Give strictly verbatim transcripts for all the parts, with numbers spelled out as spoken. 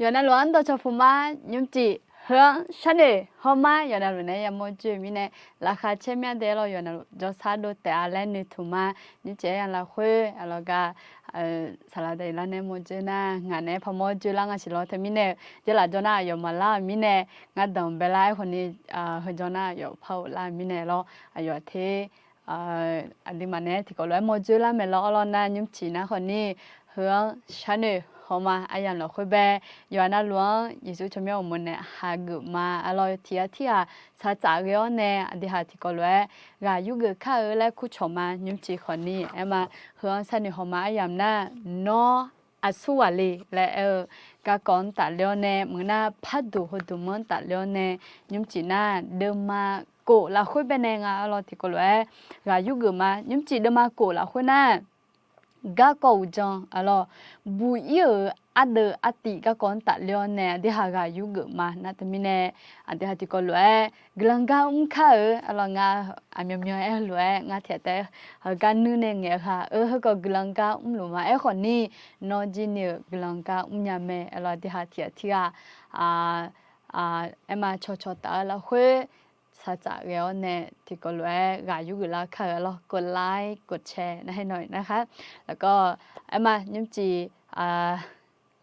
Yawqnavluf-anr dawqcawq puq ma. Nymrcif heu-anr sharnoeq hawma. Yawqnavluf nae yamawr joe-eu mirnae laqkhaq caer mya de lawr. Yawqnavluf jawrsar dov taef-a laer noeqtmq ma. Nymrcif aryamq lafkhoer aqlawq gar saqlaq daqlar nae mawr joe nar ngaq naeq-aer paqmawr joe lar nga siq lawr. Teumirnae-eu jeurlaf jawr nar aqyawf maqlar-euq mirnae ngar danqbae lar. Aerkhawf ni heujawr nar aqyawf par ghoflar-eu mirnae lawr. Aqyawf aqter aqduimaf nae tiqkawv lof-aer mawr joe lar mae lawr. Arlawr nar nymrcif nar khawf ni heu-anr sharnoeq hawma. Aryamq lafkhoer bae yawqha navluf-anr Yeqsur tsawrmyanr uqmov nae hageuf ma. Arlawr tiq ghaq tirghaq saqtsaf ghae-awr nae aqduihaq tiqkawv lof-aer ghaq yurgeuf kar-eu laer kurcawq ma. Nymrcif khawf ni aerma heu-anr sharnoeq hawma. Aryamq nar nawr aqsur ghaq le laer aer-eu garkawv-anr tafler-awr nae maqngeur nar parduq heudmq-anr tafler-awr nae nymrcif nar deuvma kof lafkhoer bae nae nga. Arlawr tiqkawv lof-aer ghaq yurgeuf ma. Nymrcif deuvma kof lafkhoer nar garkawv uqdzan arlawr buq ir-euq ardeuv artiv garkawv-anr tafler-awr nae aqduihaq ghaq yurgeuf ma. Nar teumirnae aqduihaq tiqkawv lof-aer guiqlanq gar mr kar-eu arlawr ngar aqmyanmyan aer-eu lof-aer ngar tiq ghaq taef-aer heugar nuir nae ngaeq-eu ha-eu heukawv guiqlanq gar mrluf ma. Aerkhawf ni nawr jir ni-euq guiqlanq gar mrnya mae. Arlawr aqduihaq tiq ghaq tirghaq aerma cawqcawq taf-eu lafkhoer saqtsaf ghae-awr nae tiqkawv lof-aer ghaq yurgeuf lar kar-eu arlawr กดไลค์ กดแชร์ nar haer nawq-iq nar khar. แล้วก็ aerma nymrcif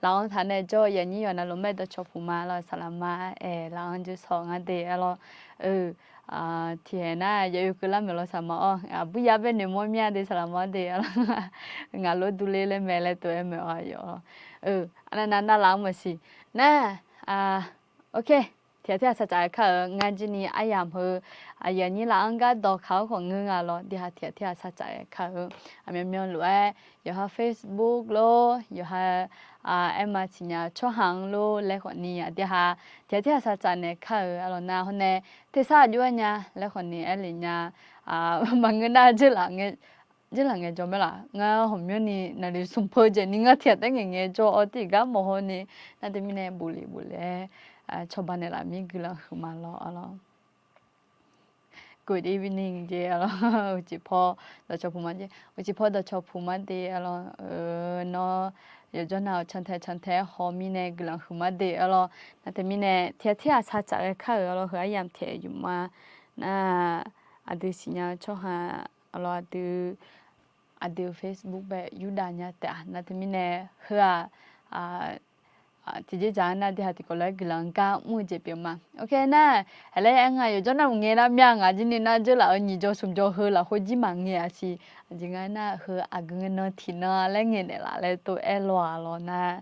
laf-anr taq nae jawr-eu yawnyir yawqnavluf mae dawqcawq puq ma lawr. Saqlaqma aer laf-anr jawr sawq ngar de arlawr. Tiqhaeq nar yaoq keuvlar maeq lawr saqma-awr aqbur yar bae noeqmawr mya de saqlaqma-awr de arlawr. Ngaq lof durler laer mae laer tov-aer maeq-awr aqyawf. Arnav nav navlaf-anr maqsiq nar. Ok, tiq ghaq tirghaq saqtsaf-aer kar-euq ngar jir ni aryamq heu aqyuif aqnyir laf-anr gar dawqkaq-awr khawf ngeur nga lawr. Aqduihaq tiq ghaq tirghaq saqtsaf-aer kar-euq aqmyanmyan lof-aer yawqha Facebook lor yawqha aerma siqnya tsawrhaq-anr lor laer khawf ni aqduihaq tiq ghaq tirghaq saqtsaf naeq kar-euq arlawr nar hawr nae tersar aqjox-aer nya laer khawf ni aer le nya. Maqngeur nar jeurlaf ngae jawr mae laf. Ngar hawqmyanrni naqli smq peu jeq ni ngar tiq ghaq taef-aer ngaeqngae jawr-awr tiq gar mawq haw ni nar teumirnae bofle bofle-aer cawba naeqlaf mir guiqlanq huiqma lawr arlawr. Good evening jeq arlawr. Uqcif paw dawqcawq puq ma jeq, uqcif paw dawqcawq puq ma de arlawr. Nawr yawqjawr nav-euq cantae cantae-aer haw mirnae guiqlanq huiqma de arlawr. Nar teumirnae tiq ghaq tirghaq saqtsaf ghae kar-euq arlawr heu aryamq taef yuf ma. Nar aqdui siqnya-eu tsawrhaq arlawr aqdui aqdui-eu Facebook bae yurdav nya taef-a. Nar teumirnae heu-aq tiqjeq dzaq-anr nar aqduihaq tiqkawv lof-aer guiqlanq gar mr-eu jeq pyeuf ma. Ok nar, aqlaer aer nga yawqjawr navluf ngae lar mya. Ngaq jir ni nar jeurlaf-eu nyiq jawr smq jawr heu lafkhoer jir maqngae-a siq. Aqjeq nga nar heu aqgeu ngae nan tiqnan laer ngaeqnaeq laf laer tov-aer lawr-aq lawr nar,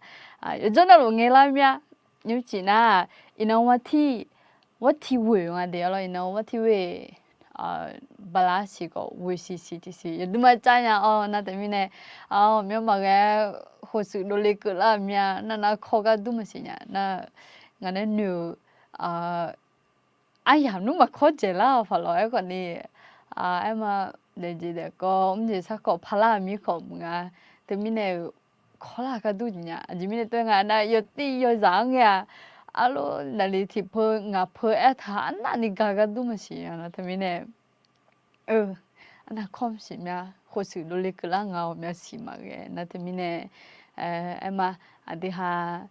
yawqjawr navluf ngae lar mya. Nymrcif nar, iqnan ghawrtiq ghoeq nga de arlawr. Iqnan ghawrtiq ghoeq bala siq khawf ghoeq siq siq tiqsiq yawduima cav nya arlawr. Nar teumirnae aqmyan maqghae khoeqshuif dovle keuvlar-euq mya. Nar nar kawr gar dur maqsiq nya nar, ngaq nae noeq-euq aryamq nmr maqkawr dzaeqlar-awq paqlawq aerkhawf ni, aerma daefjeq daefkawv mrjeq sarkawv parlar-euq mirkhanq mq nga. Teumirnae-euq kawrlar gar dur jeq nya. Aqjeq mirnae tov-aer nga nar yawtiv yawzaq-anr ngae-aq, arlor naqli tiqpeu ngaq peu aertaq arnavni ga gar dur maqsiq nya nar teumirnae Arnav kawr maqsiq mya, khoeqshuif dovle keuvlar nga-awq mya siq maqghae nar teumirnae, aerma aqdui ha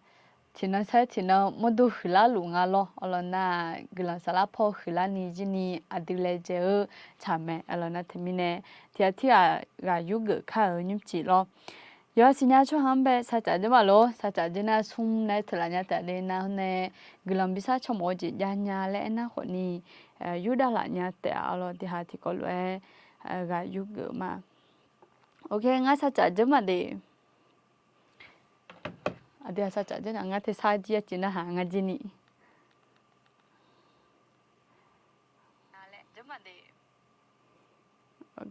tiqnan saer tiqnan mawrdo huiqlar luf nga lawr. Arlawr nar-aq guiqlanq saflar paw huiqlar ni jir ni aqdui laejae-eu tsaq mae. Arlawr nar teumirnae tiqghaq tirghaq ghaq yurgeuf kar-euq nymrcif lawr. Yawqha siqnya tsawrhaq-anr bae sarcaf dzeur ma lor. Sarcaf dzeur nar smr nae teuqlaf nya taef le nar nae guiqlanq bisar cawmawf-eu jeq jav nya laer aernar khawf ni yurdav laf nya taef-a. Arlawr tiqha tiqkawv lof-aer ghaq yurgeuf ma. Ok, ngar sarcaf dzeur ma de. Aqdui-aq sarcaf dzeur nar ngar tersar jir arciv narhaq ngar jir ni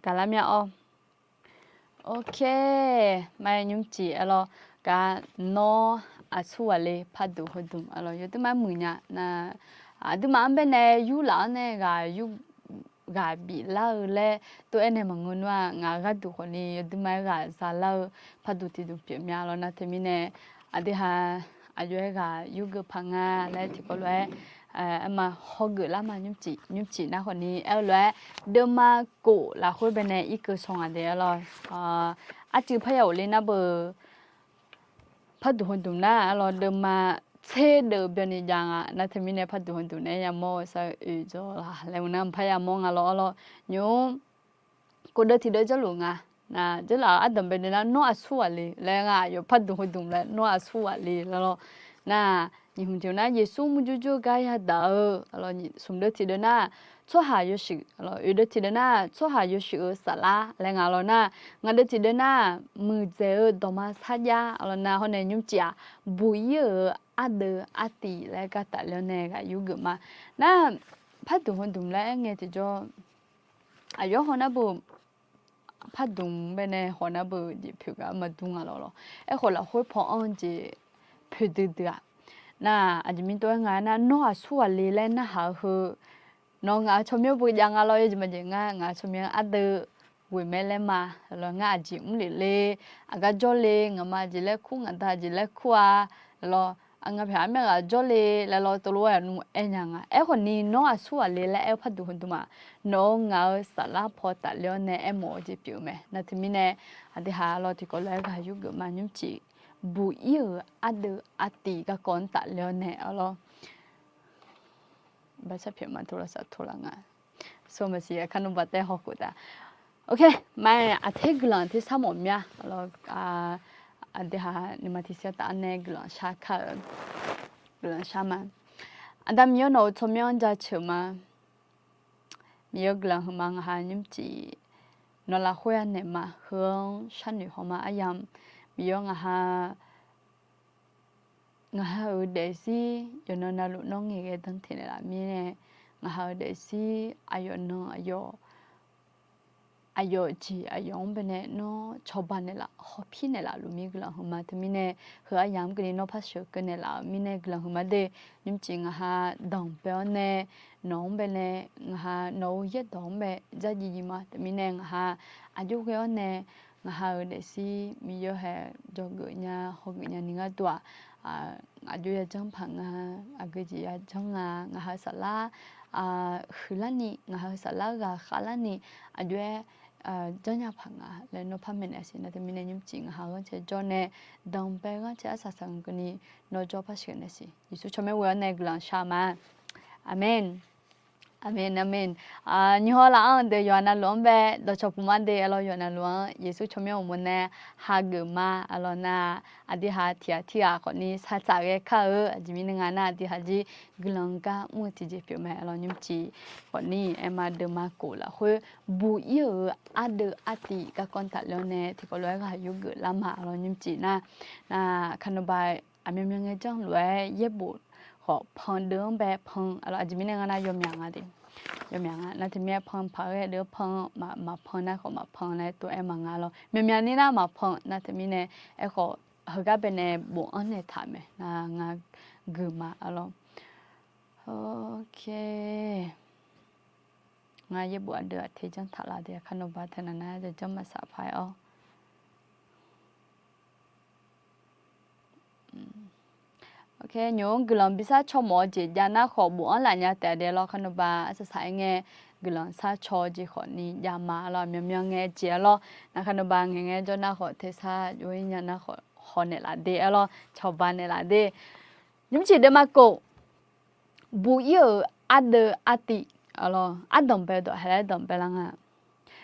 gaqlar mya-awr. Ok, mar nymrcif aerlawr gar nawr aqsur ghaqle par duq heudmq arlawr yawduima muiq nya nar, aqduimaf-anr baenae yurlaf-awr nae ghaq yur ghaq biflar-eu laer tov-aer nae maqngeur nar-aq, ngaq gharduq khawfni yawduima-aer ghaq zalar-eu par duq tiqduq pyeuf mya lawr nar teumirnae, aqdui ha aqjox-aer ghaq yurgeuf paq nga laer tiqkawv lof-aer aerma hawgeuf lar ma. Nymrcif nar khawfni aer-eu lof-aer deuvma kof lafkhoer baenae irkeuv shaw ngaq de arlawr. Arcuiv parya ghofle nar beu, Parduq heudmq nar arlawr, deuvma tser deuv byanni jav nga. Nar teumirnae parduq heudmq naeq-aer yamawr-eu sar-eu oe jawr la laer maqnar mqpar yamawr nga lawr arlawr. Nymq-mr kov deuv tiq deuv jawrluf nga. Nar jawrlaf-eu ardanq bae deuv nar nawr aqsur ghaq le laer nga, aqyawf parduq heudmq laer nawr aqsur ghaq le laer lawr. Nar nyiq hmq tiq nar Yeqsur murjur jur-eu gar yadaq-eu arlawr. Smq deuv tiq deuv nar tsawrhaq yawshuif, oeq deuv tiq deuv nar tsawrhaq yawshuif-euq saflar laer nga lawr. Nar ngaq deuv tiq deuv nar muiqdzaeq-eu dawqma sarjax arlawr. Nar hawr nae nymrcif-aq buq-ir-euq ardeuv artiv laer gar tafler-awr nae ghaq yurgeuf ma. Nar parduq heudmq laer aer ngae tiqjawr, aqyawf haw nar beu parduq bae nae haw nar beu jeq poeq gaq-eu maqdur nga lawr lawr. Aerkhawf lafkhoer paw anr-eu jeq poeqdui dui-aq. Nar aqjeq mirnae tov-aer nga nar nawr aqsur ghaq le laer narhaq-eu heu nawq-eu ngaq-euq tsawrmyanr beu jav nga lawr. Yawjeq maqjeq ngar ngaq-euq tsawrmyanr ardeuv ghoeq mae laer ma. Lawr ngar aqjeq mrlef le, aqgar jawrle, ngaqma aqjeq laer kur, ngaqda aqjeq laer kur-a. Lawr aqnga pyaq armyav ghaq jawrle laer lawr tov lof-aer nmr aer nya nga. Aerkhawf ni nawr aqsur ghaq le laer aer-eu parduq heudmq-aq, nawq-eu ngaq-euq saflar paw tafler-awr nae aermawf-eu jeq pyeuf-eu mae. Nar teumirnae aqdui haq lawr tiqkawv lof-aer ghaq yurgeuf ma nymrcif buq-ir-euq ardeuv artiv garkawv-anr tafler-awr nae arlawr. Baqsar pyaeq ma tov lafsaf tov laf nga. Sor maqsiq aqkar nawr baqtaev hawkhof taef. Ok, ma-aer aqter guiqlanq tersar mawf mya lawr. Aqdui haq nuima tiqsiq taf-awr nae guiqlanq shar kar-eu, guiqlanq shar ma. Aqda Miqyaer nawq-euq tsawrmyanr-anr jaceuq ma. Miqyaer guiqlanq huiqma ngaq ha nymrcif nawq lafkhoer-a naeq ma heu-anr sharnoeq haw ma aryamq. Miqyaer ngaq ha ngaq ha-euq daefzir yawqnan navluf nawr ngaeqghae danr teq naeqlaf mirnae, ngaq ha-euq daefzir aqyawf nan aqyawf aqyawf jeq aqyawf-anr baenae nawr cawba naeqlaf hawpir naeqlaf luf mir guiqlanq huiqma teumirnae, heu aryamq-anr keuvni nawr par sheuqkeuv naeqlaf-euq mirnae guiqlanq huiqma de. Nymrcif ngaq ha danqbae-awr nae nawq-anr baenae ngaq ha nawq-euq yaerdawq-anr bae dzardziv dziv ma teumirnae ngaq ha aqjox ghae-awr nae ngaq ha-euq daefzir Miqyaer hae dzawgeuf nya hawgeuf nya ni gharduq-aq, aqjox yajanr paq nga, aqgeu jeq yajanr nga, ngaq ha-euq saflar huiqlarni, ngaq ha-euq saflar ghaqkhav larni aqjox-aer janrnya paq nga laer nawr par maeqnaeq siq nar teumirnae nymrcif ngaq ha ghanrcae jawr nae danqbae ghanrcae arsaq saqnq keuvni nawr jawr par sheuqnaeq siq. Yeqsur tsawrmyanr ghoe-awr nae guiqlanq shar ma. Aqmeq. Aqmeq aqmeq. Nyiq haw laf-anr deuq yawqha navluf-anr bae dawqcawq puq mar de arlawr yawqha navluf-anr Yeqsur tsawrmyanr uqmov nae hageuf ma arlawr nar, aqdui haq tiq ghaq tirghaq khawfni sar tsaf ghae kar-eu aqjeq mirnae nga nar aqdui haq jir guiqlanq gar mr-eu tiqjeq pyeuf mae arlawr nymrcif khawfni aer ma deuq ma kof lafkhoer buq-ir-euq ardeuv artiv garkawv tafler-awr nae tiqkawv lof-aer ghaq yurgeuf lar ma arlawr nymrcif nar, nar kanoba aqmyanmyan ngae janr lof-aer yaerbof khawf pan deuv-anr bae pan arlawr aqjeq mirnae nga nar yawmyaq nga de. Yawmyaq nga nar teumirnae pan paq-aer deuv-anr pan, maqpan nar khawf maqpan laer tov-aer ma nga lawr. Myaqmyaq ni nar maqpan nar teumirnae aerkhawf heugar baenae bofanr naeq taq mae nar ngar geuf ma arlawr. Ok. Ngar yaerbof aqdui aqter janr taq laf de aqkar nawba teu naq nar janr maqsaq paq-aer-awr. Ok, nymq-mr guiqlanq bi sar caw mawf-eu jeq jav nar khawf bofanr laf nya taef de lawr kar nawba arsaq saq-aer ngae guiqlanq sar caw-eu jeq khawfni jav ma lawr myawmyan ngae jeq-a lawr nar kar nawba ngaeq ngae jawr nar khawf tersar jov-ir nya nar khawf hawnaeq laf de-a lawr cawba naeq laf de. Nymrcif deuq ma kof buq-ir-euq ardeuv artiv, ardanqbae dawq hae laer danqbae lar nga.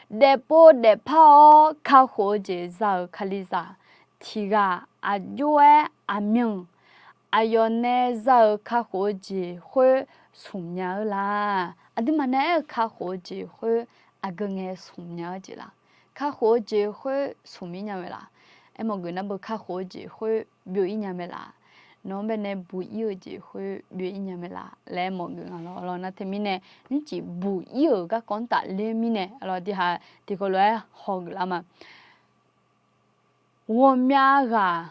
Daefpov daefpar-awr kakhof-eu jeq za-euq kalizaq tiq ghaq aqjox-aer aqmyanq aqyawf nae za-euq kakhof-eu jeq khoer smq nya-eu la? Aqduimaf nae aer-eu kakhof-eu jeq khoer aqgeu ngae smq nya-eu jeq la? Kakhof-eu jeq khoer smq-ir nya mae la? Aermawf geuf nar beu kakhof-eu jeq khoer byov-ir nya mae la? Nawq-anr baenae buq-ir-eu jeq khoer byov-ir nya mae la laer aermawf geuf nga lawr. Arlawr nar teumirnae nymrcif buq-ir-euq garkawv-anr tafler mirnae arlawr aqdui haq tiqkawv lof-aer hawgeuf lar ma. Ghawqmya ghaq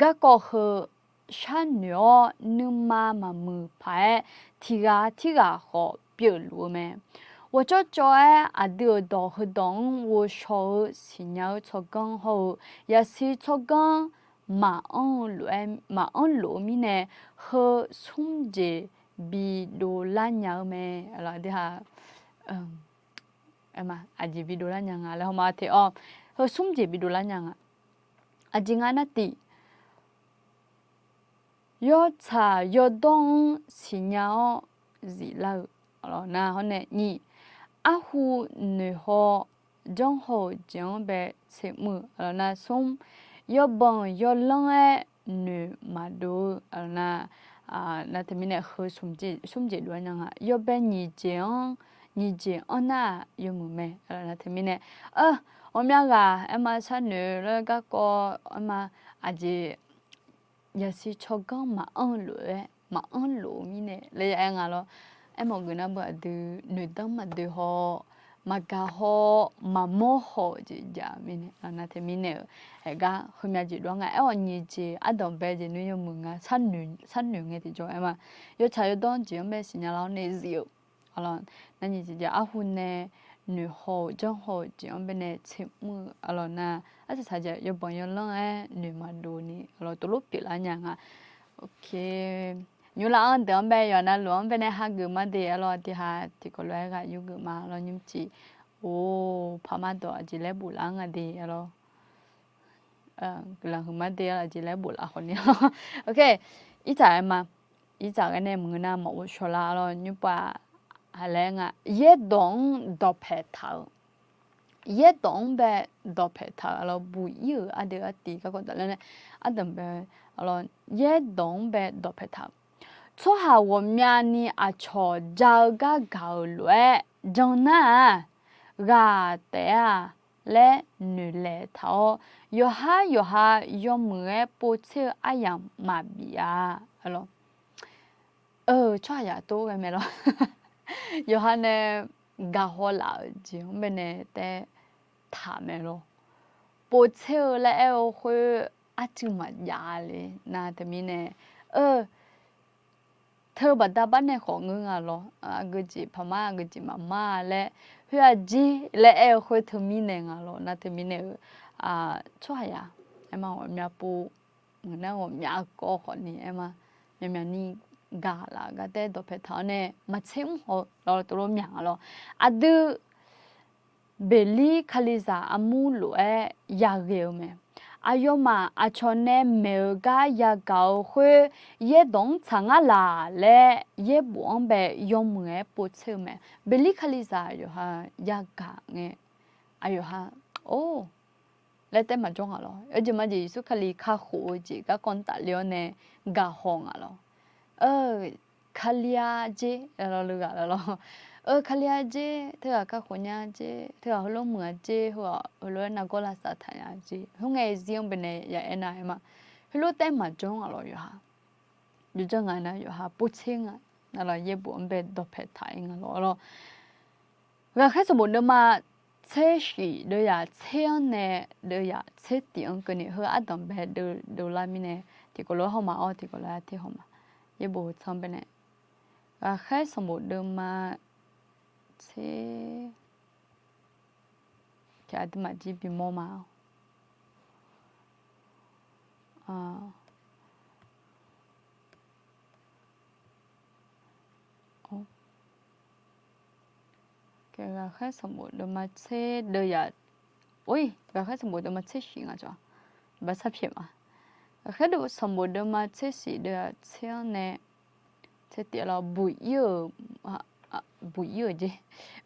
garkawv heu sharnoeq-awr nuima maqmuiq paq-aer tiq ghaq tirghaq khawf pyeufluf-eu mae. Ghawqcawv cawv-aer aqdui-euq dawq heudawq-anr ghovshaw-eu siqnya-eu tsawrganr hawr-eu yasiq tsawrganr maqanr-eu lof-aer maqanr lof-eu mirnae heu smr jeq bi dovlar nya-eu mae. Aqjeq bi dovlar nya nga laer hawma teq-awr heu smr jeq bi dovlar nya nga. Aqjeq nga nar tif Yawtsaq yawdawr-anr siqnya-awr ziflar-eu, aqlawq nar hawr nae nyiq, arhu noeqhaw janrhaw-euq jeq-anr bae tsermr-eu, aqlawq nar smr, yawbanq yawlanr-aer noeq maqdov-eu, aqlawq nar, nar teumirnae heu smr jeq dov-aer nya nga. Yawbae nyiq jeq-anr, nyiq jeq-anr nar-aq yawmuiq mae, aqlawq nar teumirnae, ghawqmya ghaq aerma sharnoeq laer garkawv aerma, aqjeq yaqsiq tsawrganr maqanr-eu lof-aer maqanr lof-eu mirnae laer ya aer nga lawr. Aermawf geuf nar beu aqdui noeqdanr maqdoe haw, maqgaq haw, maqmawr haw-eu jeq jav-eu mirnae, aqlawq nar teumirnae-euq aergar heumya jeq dov-aer nga. Aerkhawf nyiq jeq ardanq bae jeq nui yawmuiq nga, sharnoeq ngae tiqjawr aer ma. Yawtsaq yawdawr jeq-anr bae siqnya lar-awr nae zif-eu, aqlawq nar nyiq jeq jav arhu nae noeqhaw-euq janrhaw-euq jeq-anr bae nae tsermr-eu, aqlawq nar arsaq saq jav yawbanq yawlanr-aer noeq maqdov ni, aqlawq tov lof pyeuflar nya nga. Nymrlaf-anr deuq-anr bae yawqha navluf-anr bae nae hageuf ma de, aqlawq tiqha tiqkawv lof-aer ghaq yurgeuf ma lawr nymrciq. Or, paqma dawq aqjeq laer bof lar nga de, aqlawq guiqlanq huiqma de, aqjeq laer bof lar khawf ni. Irtsaq aer ma, irtsaq ghae nae maqngeur nar maqghov shaw lar lawr nymrpav haq laer nga. Yaerdawq-anr dawqpaeq taq-eu, yaerdawq-anr bae dawqpaeq taq-eu, aqlawq buq ir-euq ardeuv artiv garkawv tafler nae, ardanq bae, aqlawq yaerdawq-anr bae dawqpaeq taq-eu, tsawrhaq ghawqmyani aqcawq ja-eu gar gaq-euq lof-aer jan nar-aq, ghaq taef-a laer noeqlaeq taq-awr, yawqhar yawqha yawmuiq-aer povtser-eu aryamq maqbif-a. Aqlawq, tsawrhaqzaq tov ghae mae lawr. Yawqha nae gaqhaw laf-euq jeq-anr bae nae taef taq mae lawr. Povtser-eu laer aer-eu khoer arcuiv maqjav le nar teumirnae, teu baqda bar nae khawf ngeur nga lawr. Aqgeujeq paqmar aqgeujeq maqmar laer, khoer-aq jer laer aer-eu khoer teumirnae nga lawr nar teumirnae-eu, tsawrhaqzaq aer ma ghawqmya pov, mq nar ghawqmya kawv khawf ni aer ma, myaqmyaq ni gaq laf gar taef dawqpaeq taq-awr nae maqtser mr haw lawr tov lof myaq nga lawr. Aqdui Beqlir Kalizaq armur lof-aer yaghae-eu mae. Aqyawfmaf aqcawq nae maeq-eu gar yagaq-eu khoer, yaerdawq-anr tsaq ngar laq laer yaerbof-anr bae yawmuiq-aer povtser-eu mae. Beqlir Kalizaq yawqha yagaq ngae, aqyawf ha, or, laer taef maqjawr nga lawr. Yawjeq majeq Yeqsur Kali kakhof-eu jeq garkawv tafler-awr nae gaqhaw nga lawr. Kali-a jer, lawr, leughaq lawr. Eu, Kali-a jer, teughaq kakhof nya jer, teughaq heulof muiq-a jer, heughaq heulof-aer nargawr lavsav taq nya jer, khoerngae zir-anr bae nae ya aernar aer ma. Heulof taef maqjawr nga lawr yawqha. Jawrjanr nga nar yawqha povtser nga, nar lawr yaerbof-anr bae dawqpaeq taq-ir nga lawr lawr. Ghaqkhaer sanqbof deuvma tser shif deuvyaq tser-anr nae deuvyaq tser tif-anr keuvni heu ardanq bae deuvlar mirnae, tiqkawv lof-aer hawma-awr tiqkawv lof-aer ter hawma. Yaerbof heu tsanr bae nae, ghaqkhaer sanqbof deuvma tser, aqduimaf jir bimawr ma-awr. Ghaqkhaer sanqbof deuvma tser deuvyaq, or, ghaqkhaer sanqbof deuvma tser shif nga cawq, baqsar pyaeq ma. Ghaqkhaer sanqbof deuvma tser shif deuvyaq tser-anr nae tser tif lawr, buq ir-euq, buq ir-euq jer,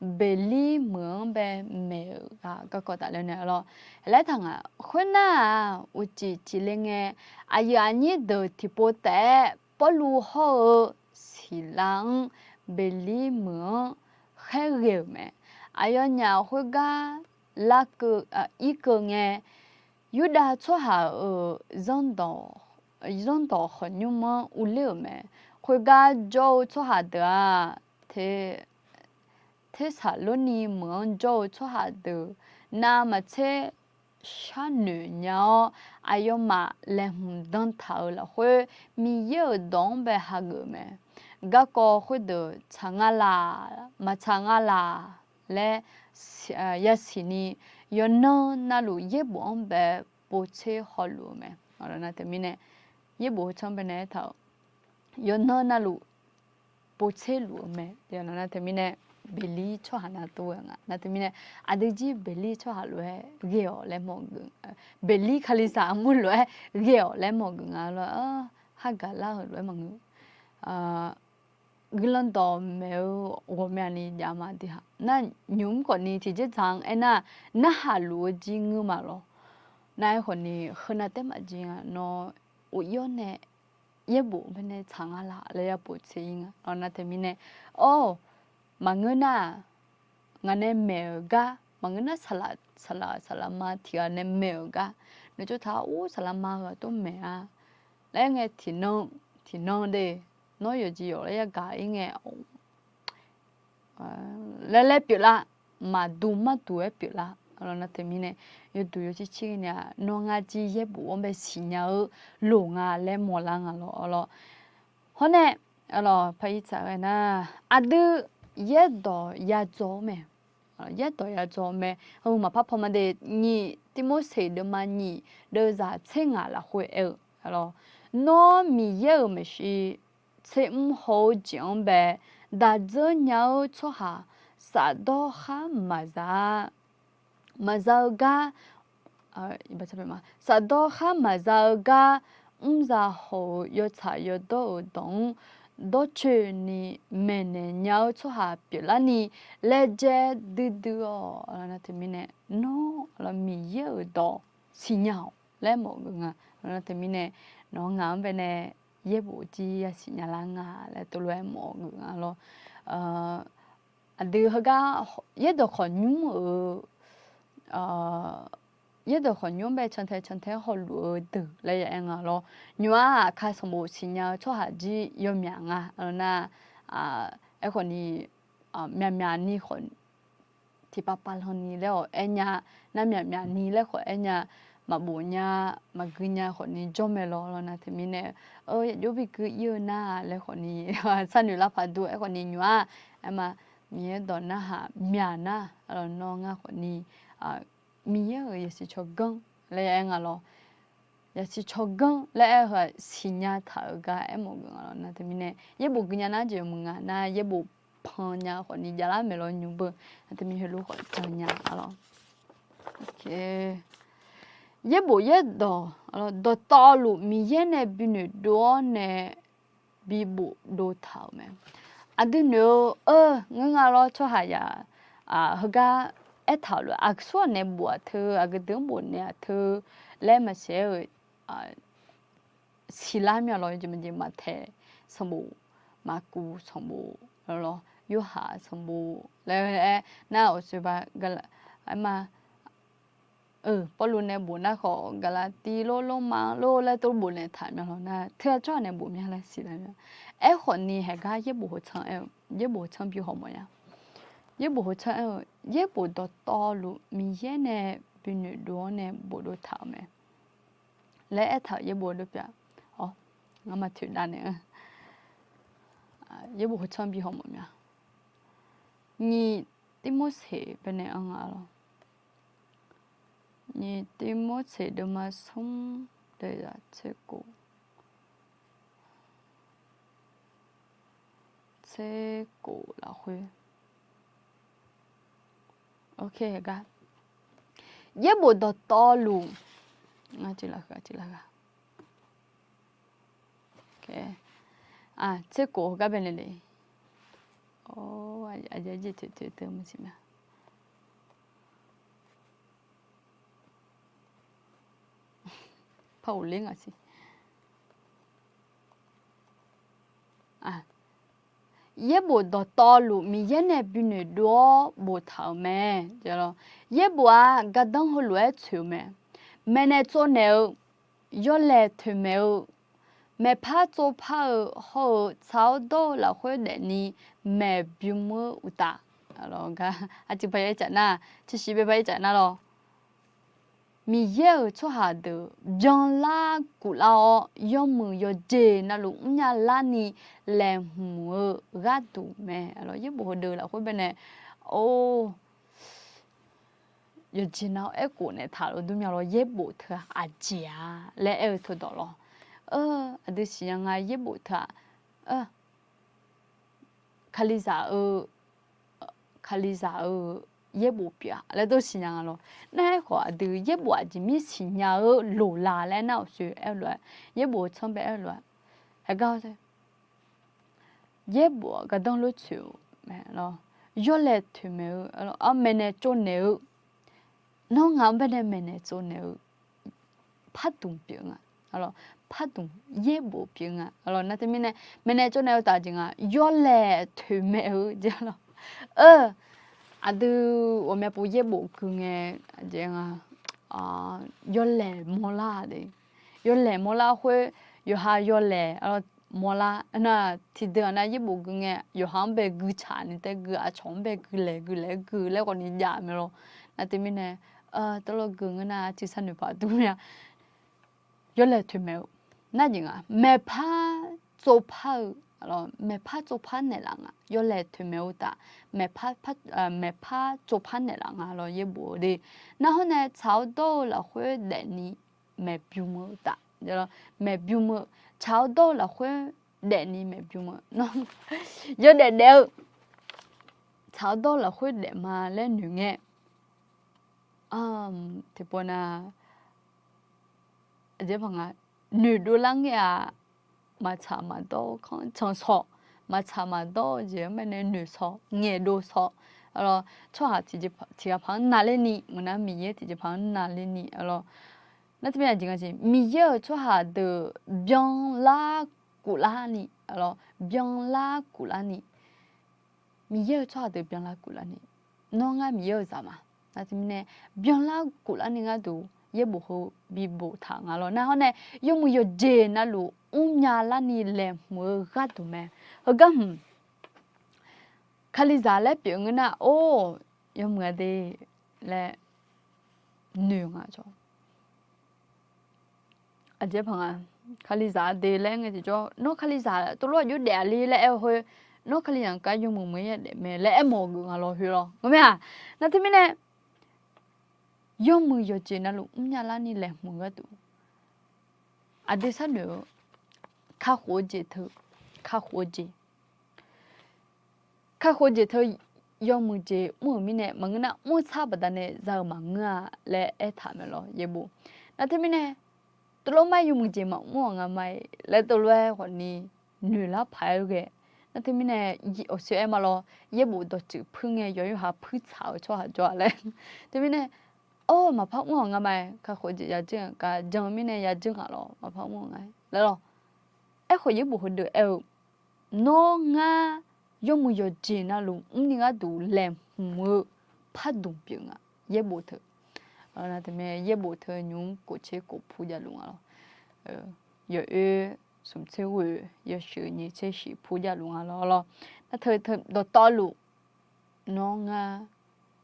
Beqlir meuq-anr bae maeq-euq ghaq garkawv tafler nae lawr, laer taq nga. Khoernar-aq, uqcif cifle ngae, aqyuif aqnyir deuq tiqpov taef-aer Pawrluv hawr-eu Siqlav-anr Beqlir meuq-anr khaerghae-euq mae. Aqyawfnyaf khoergar lar keuv, ir keuv ngae, Yurdav tsawrhaq-euq zanrdawq khawqnymr-anr urler-euq mae. Khoergar jawr-eu tsawrhaq deuq-aq, Tersaqlorni meuq-anr jawr-eu tsawrhaq deuq navmaqtser sharnoeq nya-awr, aqyawfmaf laeqhmq dan taq-euq lafkhoer, Miqyaer-euq dawq-anr bae hageuf mae. Garkawv khoerdeuq tsaq nga laq, maqtsaq nga laq laer yasiq ni, yawqnan navluf yaerbof-anr bae povtser hawluf-eu mae. Nar teumirnae, yaerbof heu tsanr bae nae aertaq-euq, yawqnan navluf povtser luf-eu mae. Nar teumirnae, Beqlir tsawrhaq nar tov-eu nga. Nar teumirnae, aqdui jir Beqlir tsawrhaq lof-aer ghae-awq laer mawf geuf, Beqlir Kalizaq armur lof-aer ghae-awq laer mawf geuf nga lawr. Hargaq lar-euq lof-aer maqngeur. Guiqlanq dawqmaeq-eu ghawqmyani jav ma dui ha. Nar nymq mr khawfni tiqjeq dzaq-anr aernar, narhaq luf-eu jir ngeur ma lawr. Nar-aer khawfni heunav taef maqjir nga, nawr of ir-awr nae yaerbof baenae tsaq nga laq laer ya boftser ir nga lawr. Nar teumirnae, or, maqngeur nar-aq, ngaq nae maeq-euq gar maqngeur nar, saqlaq saqlaq saqlaqma tiq ghaq nae maeq-euq gar noeqtsov taq-awr, or, saqlaqma heu-aq tov maeq-a laer ngae, tiqnan tiqnan de, nawr yawqjeq yawq laer yagaq ir ngae, laer laer pyeuflar, maqduq marduq-aer pyeuflar. Nar teumirnae, yawduq yawcir cir ni-aq, nawr ngar jir yaerbof-anr bae siqnya-eu loq nga laer mawrlar nga lawr. Hawr nae, aqlawq, paq-ir tsaq ghae nar, aqdui yaerdawq yadzaw-awr mae. Yaerdawq yadzaw mae. Heu maqpar paw ma de. Nyiq Tirmorseq deuvma nyiq deuvzaq tser ngaq lafkhoer aer-eu, nawr Miqyaer-euq maeqshi tser mr haw-eu jeq-anr bae daq dzeur nya-eu tsawrhaq safdawr khar maqza-a. Maqza-eu gar, safdawr khar maqza-eu gar mrza haw-eu yawtsaq yawdawr-euq dawq-anr dawrcoeni maeqnaeq nya-eu tsawrhaq pyeuflarni laejae duidui-awq. Nar teumirnae, nawr Miqyaer-euq dawq siqnya-awq laer mawf geuf nga. Nar teumirnae, nawq-anr ngaq-anr baenae yaerbof jir yasiqnya lar nga laer tov lof-aer mawf geuf nga lawr. Aqdui heugar yaerdawq khawqnymr-euq, yaerdawq khawqnymr bae cantae cantae-aer hawluf-eu deuq laer ya aer nga lawr. Nymq-aq aqkar sanqbof siqnya-eu tsawrhaq jir yawmyaq nga. Nar, aerkhawfni, myaqmyaq ni khawf tiqpav pav lanni laer khawf aer nya, nar myaqmyaq ni laer khawf aer nya, maqbof nya, maqgui nya khawfni jawr mae lawr. Nar teumirnae, yaqjov bi gui ir-eu nar laer khawfni, sharnoeq lar paq dur. Aerkhawfni nymq-aq, aerma, Miqyaer dawq narhaq myaq nar, nawr ngar khawfni Miqyaer-euq yasiq tsawrganr laer ya aer nga lawr. Yasiq tsawrganr laer aer-eu heu-aq siqnya taq-euq gar aermawf geuf nga lawr. Nar teumirnae yaerbof gui nya nar jeq yawmuiq nga nar, yaerbof pan nya khawfni javlar maeq lawr nymq beu. Nar teumirnae heulof khawf jan nya lawr. Yaerbof yaerdawq, dawqtawvluf Miqyaer nae bi noeqdov-awr nae bi bofdov taq-euq mae. Aqdui noeq-eu, ngeur nga lawr, tsawrhaqzaq heugar aertaq-euq lof-aer, aqsurghaq nae bof-aq teu, aqgeu deuq-anr bofnaeq-aq teu laer maqsiq-aer-euq siqlar mya lawr. Jeq maqjeq Maqtaeq sanqbof, Maqkuv sanqbof, lawr, Yorhaq sanqbof laer aer nar, awqsoeq ba, aerma, Pawrluv nae bof nar khawf, Gaqlaqtiv lor, Lormav lor laer tov bofnaeq taq mya lawr nar, teu-aq tsawrhaq nae bof mya laer siqlar mya. Aerkhawfni haeq gar yaerbof heucanr aer-eu, yaerbof heucanr bi hawmawf nya. Yaerbof heucanr aer-eu, yaerbof dawqtawvluf Miqyaer nae bi noeqdov-awr nae bofdov taq-euq mae laer aertaq-euq yaerbof dov pyeuf-a. Awr, ngamaf toeqdav naeq-eu yaerbof heucanr bi hawmawf mya. Nyiq Tirmorseq baenae anr nga lawr. Nyiq Tirmorseq deuvma smr, deuvzaq tser kof, tser kof lafkhoer. Gar, yaerbof dawqtawvluf, tser kof heugar baenae le. Aqjeq jeq toeq toeq teu maqsiq mya. Par ghofler ngaq siq. Yaerbof dawqtawvluf Miqyaer nae bi noeqdov-awr boftaq-euq mae. Yaerbof-aq, gardanr heulof-aer tsoeq-eu mae. Maeqnaeq tsovnaeq-eu, yawlaeq toeqmaeq-eu, maeqpar tsovpar-eu hawr-eu tsaq-awr dawr-eu lafkhoer daefni maeq bymr-eu uqtaf, gar, aqciq paq-aer caf nar, ciqsiq bae paq-aer caf nar lawr. Miqyaer-euq tsawrhaq deuq byanlar guflar-awr, yawmuiq yawqjeq navluf mrnya larni laeqhmq-eu gharduq mae. Yaerbof heudeuq lafkhoer baenae, or, yawqjeq nav-awr aerkhof naeqtaq lof dur mya lawr. Yaerbof teu-aq aqjeq-a laer aer-eu teudawq lawr. Aqdui siqnya nga, yaerbof teu-aq, Kalizaq-eu, Kalizaq-eu yaerbof pyeuf-a laer dov siqnya nga lawr. Nar aerkhawf aqdui yaerbof aqjeq mir siqnya-eu loqla laer nar, awqsoe aer-eu lof-aer, yaerbof heu tsanr bae aer-eu lof-aer, Aqgar, yaerbof gardanr lof tsoeq-eu, yawlaeq toeqmaeq-eu, maeqnaeq tsovnaeq-eu, nawr ngaq-anr baenae maeqnaeq tsovnaeq-eu pardmq pyeuf nga. Pardmq yaerbof pyeuf nga. Nar teumirnae maeqnaeq tsovnaeq-eu taf jeq nga, yawlaeq toeqmaeq-eu jeq lawr. Aqdui ghawqmya pov yaerbof gui ngae, aqjeq nga, yawlaeq mawrlar de. Yawlaeq mawrlar khoer, yawqha yawlaeq mawrlar nar, tiqdeuq-aq nar yaerbof gui ngae yawqha-anr bae gui tsaq ni tae gui, aqcawq-anr bae gui laeq gui laeq gui laer ghawqni jav mae lawr. Nar teumirnae tawvlawr gui ngeur nar, arciv sharnoeq paq dur mya. Yawlaeq toeqmaeq-eu nar jeq nga, maeqpar tsovpar-eu, maeqpar tsovpar naeqlaf nga. Yawlaeq toeqmaeq-eu taf, maeqpar tsovpar naeqlaf nga lawr yaerbof-eu de. Nar hawr nae tsaq-awr dawr-eu lafkhoer daefni maeqbym-eu taf, maeqbym-eu, tsaq-awr dawr-eu lafkhoer daefni maeqbym-eu, yawdaef daef-eu, tsaq-awr dawr-eu lafkhoer daef ma laer noeq ngae, tiqpov na, aqjeq paq nga, noeqdov lar ngae-aq, maqtsaq maqdawr-eu kanr can sawq, maqtsaq maqdawr-eu jeq-anr baenae noeq sawq, ngaeqdov sawq. Tsawrhaq tiqghaq paq-anr navler ni, maqnar Miqyaer tiqghaq paq-anr navler ni lawr. Nar teumirnae aqjeq nga jeq, Miqyaer-euq tsawrhaq deuq byanlar guflar ni, byanlar guflar ni, Miqyaer-euq tsawrhaq deuq byanlar guflar ni, nawr ngar Miqyaer-euq zaq ma. Nar teumirnae byanlar guflar ni gharduq yaerbof heu bibof taq nga lawr. Nar hawr nae yawmuiq yawqjeq navluf mrnya larni laeqhmq-eu gharduq mae. Heugar hmq Kalizaq laer pyeuf ngeur nar, or, yawmuiq-a de laer noeq nga cawq. Aqjeq paq nga, Kalizaq-a de laer ngae tiqjawr, nawr Kalizaq tov lof aqjox daef-a le laer aer-eu khoer, nawr Kalizaq gar yawmuiq muiq-aer yadaef mae laer aermawf-eu geuf nga lawr khoer lawr. Ngar mae-aq, nar teumirnae yawmuiq yawqjeq navluf mrnya larni laeqhmq-eu gharduq, aqdui sharnoeq-eu kakhof-eu jeq teu, kakhof-eu jeq kakhof-eu jeq teu yawmuiq jeq mr-euq mirnae maqngeur nar, mr-eu tsar baqdanae za-eu maqngeur-a laer aertaq mae lawr yaerbof. Nar teumirnae tov lof mar yawmuiq jeq maqmr-awq nga ma-iq laer tov lof-aer khawfni noeqlar paq-aer ghae. Nar teumirnae awqsoer aer ma lawr, yaerbof dawqtsuif puir ngae yawqha yawqha puir tsaq-eu tsawrhaq jawr-a laer. Teumirnae, or, maqpar mr-awq nga ma-iq, kakhof-eu jeq yadzeur-a gar jan-eu mirnae yadzeur nga lawr, maqpar mr-awq nga laer lawr. Aerkhawf yaerbof heudeuq aer-eu, nawr ngar yawmuiq yawqjeq navluf mrni gharduq laeqhmq-eu pardmq pyeuf nga, yaerbof teu. Nar teumirnae yaerbof teu nymq-mr kof tser kof pur javluf nga lawr. Yawoer smq tser ghoe, yawshuif nyiq tser shif pur javluf nga lawr lawr. Nar teu teu dawqtawvluf nawr ngar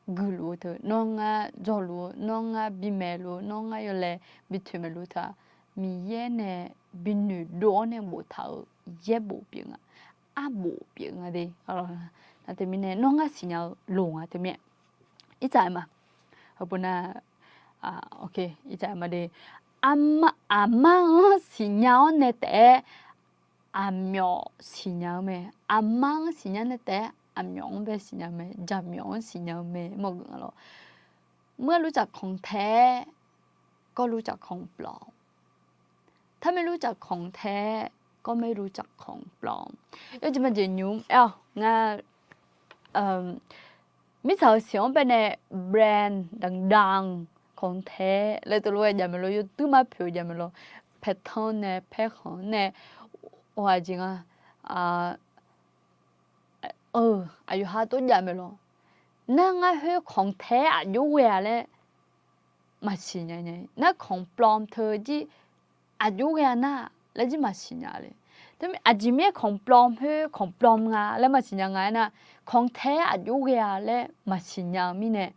guiqluf-eu teu, nawr ngar dzawluf-eu, nawr ngar bimaeq luf-eu, nawr ngar yawlaeq bitoeq maeqluf teu-aq, Miqyaer nae bi noeqdov-awr nae boftaq-euq yaerbof pyeuf nga, arbof pyeuf nga de. Nar teumirnae nawr ngar siqnya-eu loq nga teumirnae. Irtsaq aer ma, heupuv nar, irtsaq aer ma de, aqma-anr siqnya-awr nae taef-aer aqmyawf siqnya-eu mae. Aqma-anr siqnya nae taef-aer aqmyawf-anr bae siqnya-eu mae, jaqmyawf-anr siqnya-eu mae mawr geuf nga lawr. Meur luf tsaqkanq taef-aer kawv luf tsaqkanq plawf, tarmaer luf tsaqkanq taef-aer kawvmaer luf tsaqkanq plawf. Yawjeq majeq nymq-mr aer-awq ngar mirtsaq-euq siq-anr baenae brand daqdaq-anr kanq taef-aer laer tov lof-aer jav mae lawr, yawduir mar poeq-eu jav mae lawr, paertanr nae paerkhanq-anr nae, aqjeq nga, aqyawf ha tov jav mae lawr. Nar ngar khoer kanq taef-aer aqjox ghae-a laer maqsiq nya nya. Nar kanq plawm teu jir aqjox ghae-a nar laer jir maqsiq nya le. Teumirnae aqjeq mirnae kanq plawm khoer kanq plawm nga laer maqsiq nya nga aernar, kanq taef-aer aqjox ghae-a laer maqsiq nya-eu mirnae,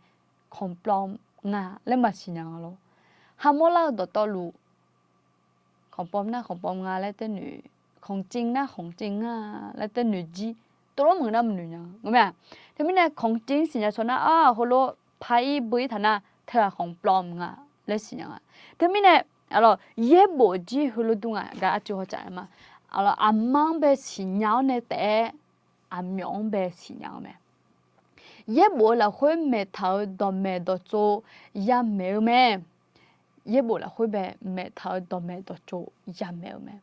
kanq plawm nga laer maqsiq nya nga lawr. Hamawr lar-eu dawqtawvluf, kanq plawm nar kanq plawm nga laer teunoeq, kanq civ nar kanq civ nga laer teunoeq jir, tov lof meuq nar maqnoeq nya nga mae-aq. Teumirnae kanq civ siqnya caw nar-aq, heulof par-ir beu-ir taq nar teu-aq kanq plawm nga laer siqnya nga. Teumirnae yaerbof jir heulof dur nga gar arcuiv hawtsaf-aer ma. Aqma-anr bae siqnya-awr nae taef-aer aqmyawf-anr bae siqnya-eu mae. Yaerbof-eu lafkhoer maeqtaq-eu dawqmaeq dawqtsov yamaeq-eu mae. Yaerbof lafkhoer bae maeqtaq-eu dawqmaeq dawqtsov yamaeq-eu mae.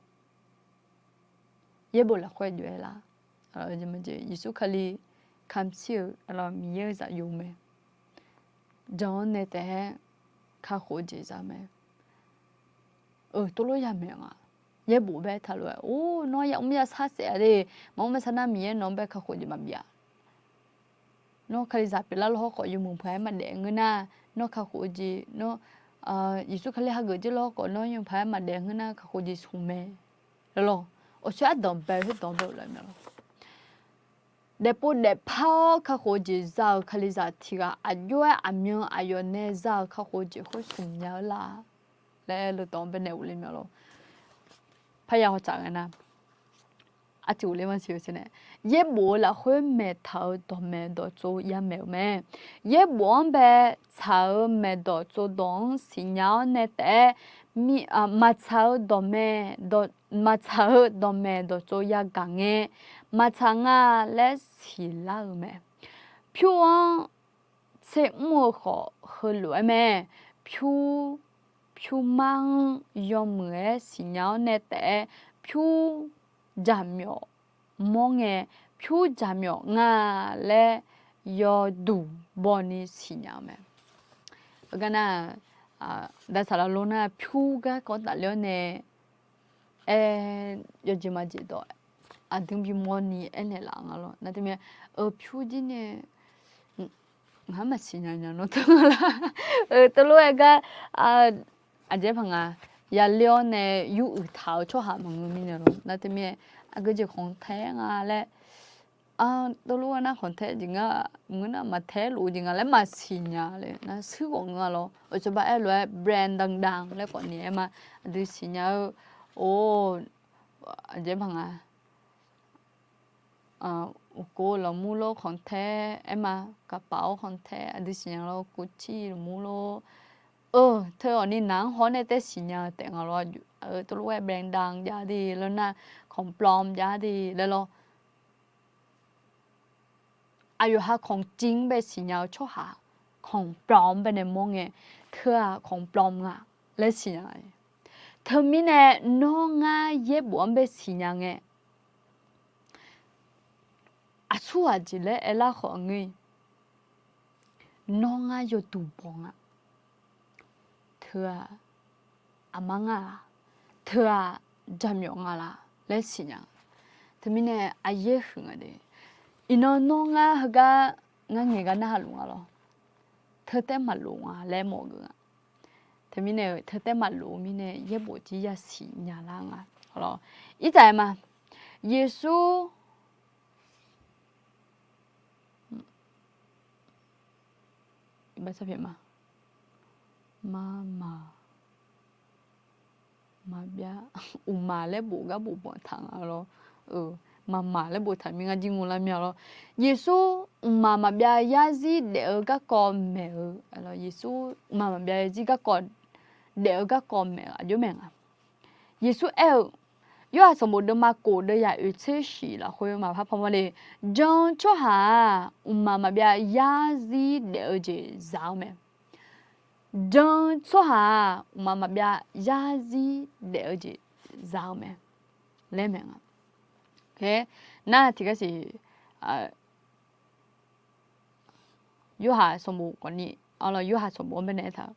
yaerbof lafkhoer jov-aer lar. Yeqsur Kali kamq shir-euq Miqyaer-euq zaqyo mae. Jan-anr nae taef-aer kakhof-eu jeq za mae. Tov lof yamaeq nga. Yaerbof bae taqlof-aer, or, nawr yamr yashar saef-a de, maqmr maqshar nar Miqyaer nawq-anr bae kakhof jeq maqbif-a. Nawr Kalizaq pyeuflar lawr hawrkhawf yawmuiq paq-aer maqdaef ngeur nar, nawr kakhof-eu jeq, nawr Yeqsur Kali hageuf jir lawr hawrkhawf nawr yawmuiq paq-aer maqdaef ngeur nar kakhof jeq smq mae. Lawlawr, awqshoer ardanq bae-eu khoerdawq bae-eu laf mya lawr. Daefpov daefpar-awr kakhof-eu jeq za-euq Kalizaq tiq ghaq aqjox-aer aqmyan aqyawf nae za-euq kakhof-eu jeq khoer smq nya-eu la laer leudawq-anr bae nae ghofle mya lawr. Parya hawtsaf ngae nar, artiq ghofle ma siq-eu nae, yaerbof-eu lafkhoer maeqtaq-eu dawqmaeq dawqtsov yamaeq-euq mae. Yaerbof-anr bae tsaq-eu maeqdawq tsovdawq-anr siqnya-awr nae taef-aer, maqtsaq-eu dawqmaeq, maqtsaq-eu dawqmaeq dawqtsov yagaq ngae, maqtsaq nga laer siqlar-eu mae. Pyur-anr tser mr-eu khawf heulof-aer mae. Pyur, pyurmar-anr yawmuiq-aer siqnya-awr nae taef-aer, pyur jaqmyawf mawr ngae, pyur jaqmyawf nga laer yawduq bawni siqnya-eu mae. Heugar nar, dasaqlaq lo nar pyur garkawv tafler-awr nae aer, yawjeq maqjeq dawq aqdui bimawr ni aernaeq laf nga lawr. Nar teumirnae, eu, pyur jir nae ngaq-anr maqsiq nya nya nawr teu nga lar. Eu, teulof-aer gar, aqjeq paq nga, yale-awr nae yur uiq taq-eu tsawrhaq maqngeur mirnae lawr. Nar teumirnae, aqgeu jeq khanqtae nga laer, teulof-aer nar khanqtae jeq ngar, maqngeur nar maqtae lof-eu jeq nga laer maqsiq nya le nar shuir ghawq ngeur-a lawr. Awqcawba aerlof-aer brand dandan laer khawf ni aer ma. Aqdui siqnya-eu, or, aqjeq paq nga, uqkov lafmur lor khanqtae aer ma, kaqpaf-awr khanqtae aqdui siqnya lawr, Gucci lafmur lor. Eu, teu awqni naq-anr haw-awr nae tae siqnya-eu taef nga lawr. Teulof-aer brand dandan jav de laer nar, ของปลอม jav de laer lawr. Aqyawf ha ของจริง bae siqnya-eu tsawrhaq ของปลอม bae nae mawr ngae, teu-aq ของปลอม nga laer siqnya. Teumirnae nawr ngar yaerbof-anr bae siqnya ngae, aqsur ghaq jeq laer aerlar khawf ngeur-ir, nawr ngar yawduq bawq nga. Teu-aq aqma nga laq, teu-aq jaqmyawf nga laq laer siqnya. Teumirnae aqyaer huiq nga de. Iqnan nawr ngar heugar ngar ngaeq gar narhaq luf nga lawr. Teu taer maqlof nga laer mawf geuf nga. Teumirnae-eu teu taer maqlof-eu mirnae yaerbof jir yasiq nya lar nga. Irdzaq-aer ma, Yeqsur, ma, ma, maqbyav, mqmaq laer bof gar bof banq taq nga lawr. Mqmaq laer boftaq mir ngar jir ngeur lar mir-a lawr. Yeqsur mqmaq maqbyav yarzir daef-eu garkawv maeq-eu, Yeqsur mqmaq maqbyav yarzir garkawv daef-eu garkawv maeq-eu aqjox maeq nga. Yeqsur aer-eu, Yorhaq sanqbof deuvma kof deuv yaq oeq tser shiq lafkhoer maqpar paw mawr le. Jan-eu tsawrhaq-aq, mqmaq maqbyav yarzir daef-eu jeq za-eu mae. Jan-eu tsawrhaq-aq, mqmaq maqbyav yarzir daef-eu jeq za-eu mae laer maeq nga. Nar tiqgar siq, Yorhaq sanqbof khawfni, Yorhaq sanqbof-anr baenae aertaq-eu,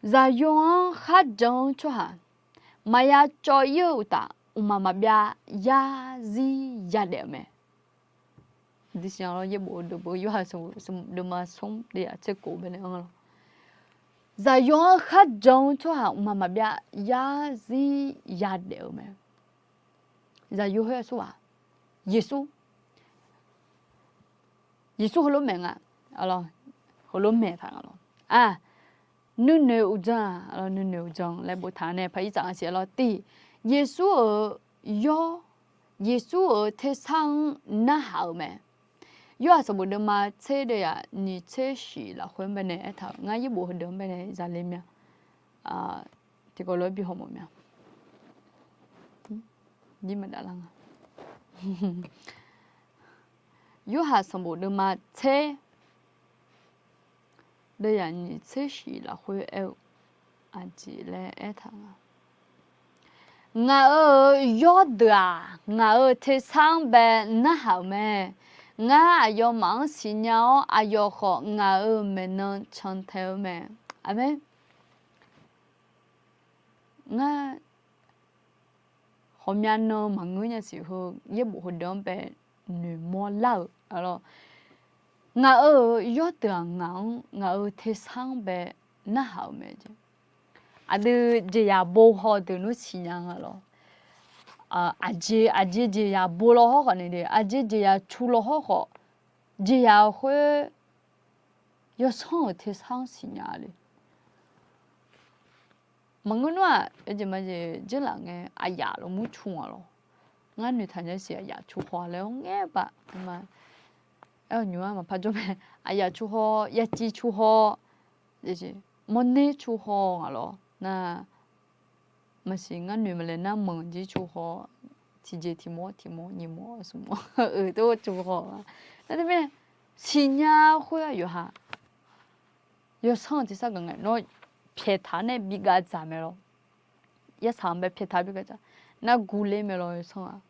Zaqyo-anr kharjan-eu tsawrhaq maqya cawv-ir-eu uqtaf, mqmaq maqbyav yarzir yadaef-eu mae. Yaerbof deuvma smr deuvya tser kof baenae anr lawr. Zaqyo-anr kharjan-eu tsawrhaq mqmaq maqbyav yarzir yadaef-eu mae. Zaqyo khoer aqsurghaq, Yeqsur, Yeqsur heulof maeq nga, heulof maeq taq nga lawr. Nuinoeq uqdzan-aq, nuinoeq uqdzan laer boftaq nae paq-ir tsaf nga siq lawr. Tiq, Yeqsur-euq yawr, Yeqsur-euq tersar-anr narhaq-eu mae. Yorhaq sanqbof deuvma tser deuv yaq nyiq tser shiq lafkhoer-anr baenae aertaq-euq, ngar yaerbof heudeuq-anr baenae zale mya. Tiqkawv lof-aer bi hawmawf mya. Jir maqdavlar nga. Yorhaq sanqbof deuvma tser deuv yaq nyiq tser shiq lafkhoer aer-eu, aqjeq laer aertaq nga. Ngaq-euq yawrdeuq-aq, ngaq-euq tersar-anr bae narhaq-euq mae. Ngar aqyawfmaf-anr siqnya-awr, aqyawf khawf ngaq-euq maeqnan cantae-eu mae. Aqmeq. Ngar ghawqmya nan maqngeur nya siq heu, yaerbof heudeuq-anr bae noeqmawr lar-euq arlawr. Ngaq-euq yawrdeuq-aq, ngaq-anr ngaq-euq tersar-anr bae narhaq-euq mae jeq. Aqdui jeqzaq bo haw deuq nmr siqnya nga lawr. Aqjeq aqjeq jeqzaq bo law hawr khawf ni de, aqjeq jeqzaq cu law hawr khawf, jeqzaq khoer yawsanr-euq tersar-anr siqnya le. Maqngeur nmr-aq, yawjeq majeq dzeurlaf ngae aqyaf lawmur cu nga lawr. Ngar noeqtaq nya siq aqyaf cu haw laer-awr ngaer baf ma. Aer-awq nymq-ar maqpar jawr mae. Aqyaf cu haw, yaciv cu haw, mawrner cu haw nga lawr nar. Maqsiq ngar noeq maqlaeq nar manq jir cu haw, tiqjeq tiq mawr tiq mawr nyiq mawr smq mawr-euq tov cu haw-a. Nar teumirnae siqnya khoer-aq yawqha yawsanr-euq tersar gaq ngae nawr pyaeqtaq nae bi gavdzaq mae lawr. Yarsaq-anr bae pyaeqtaq bi gavdzaq. Nar guvler mae lawr yawsanr-aq.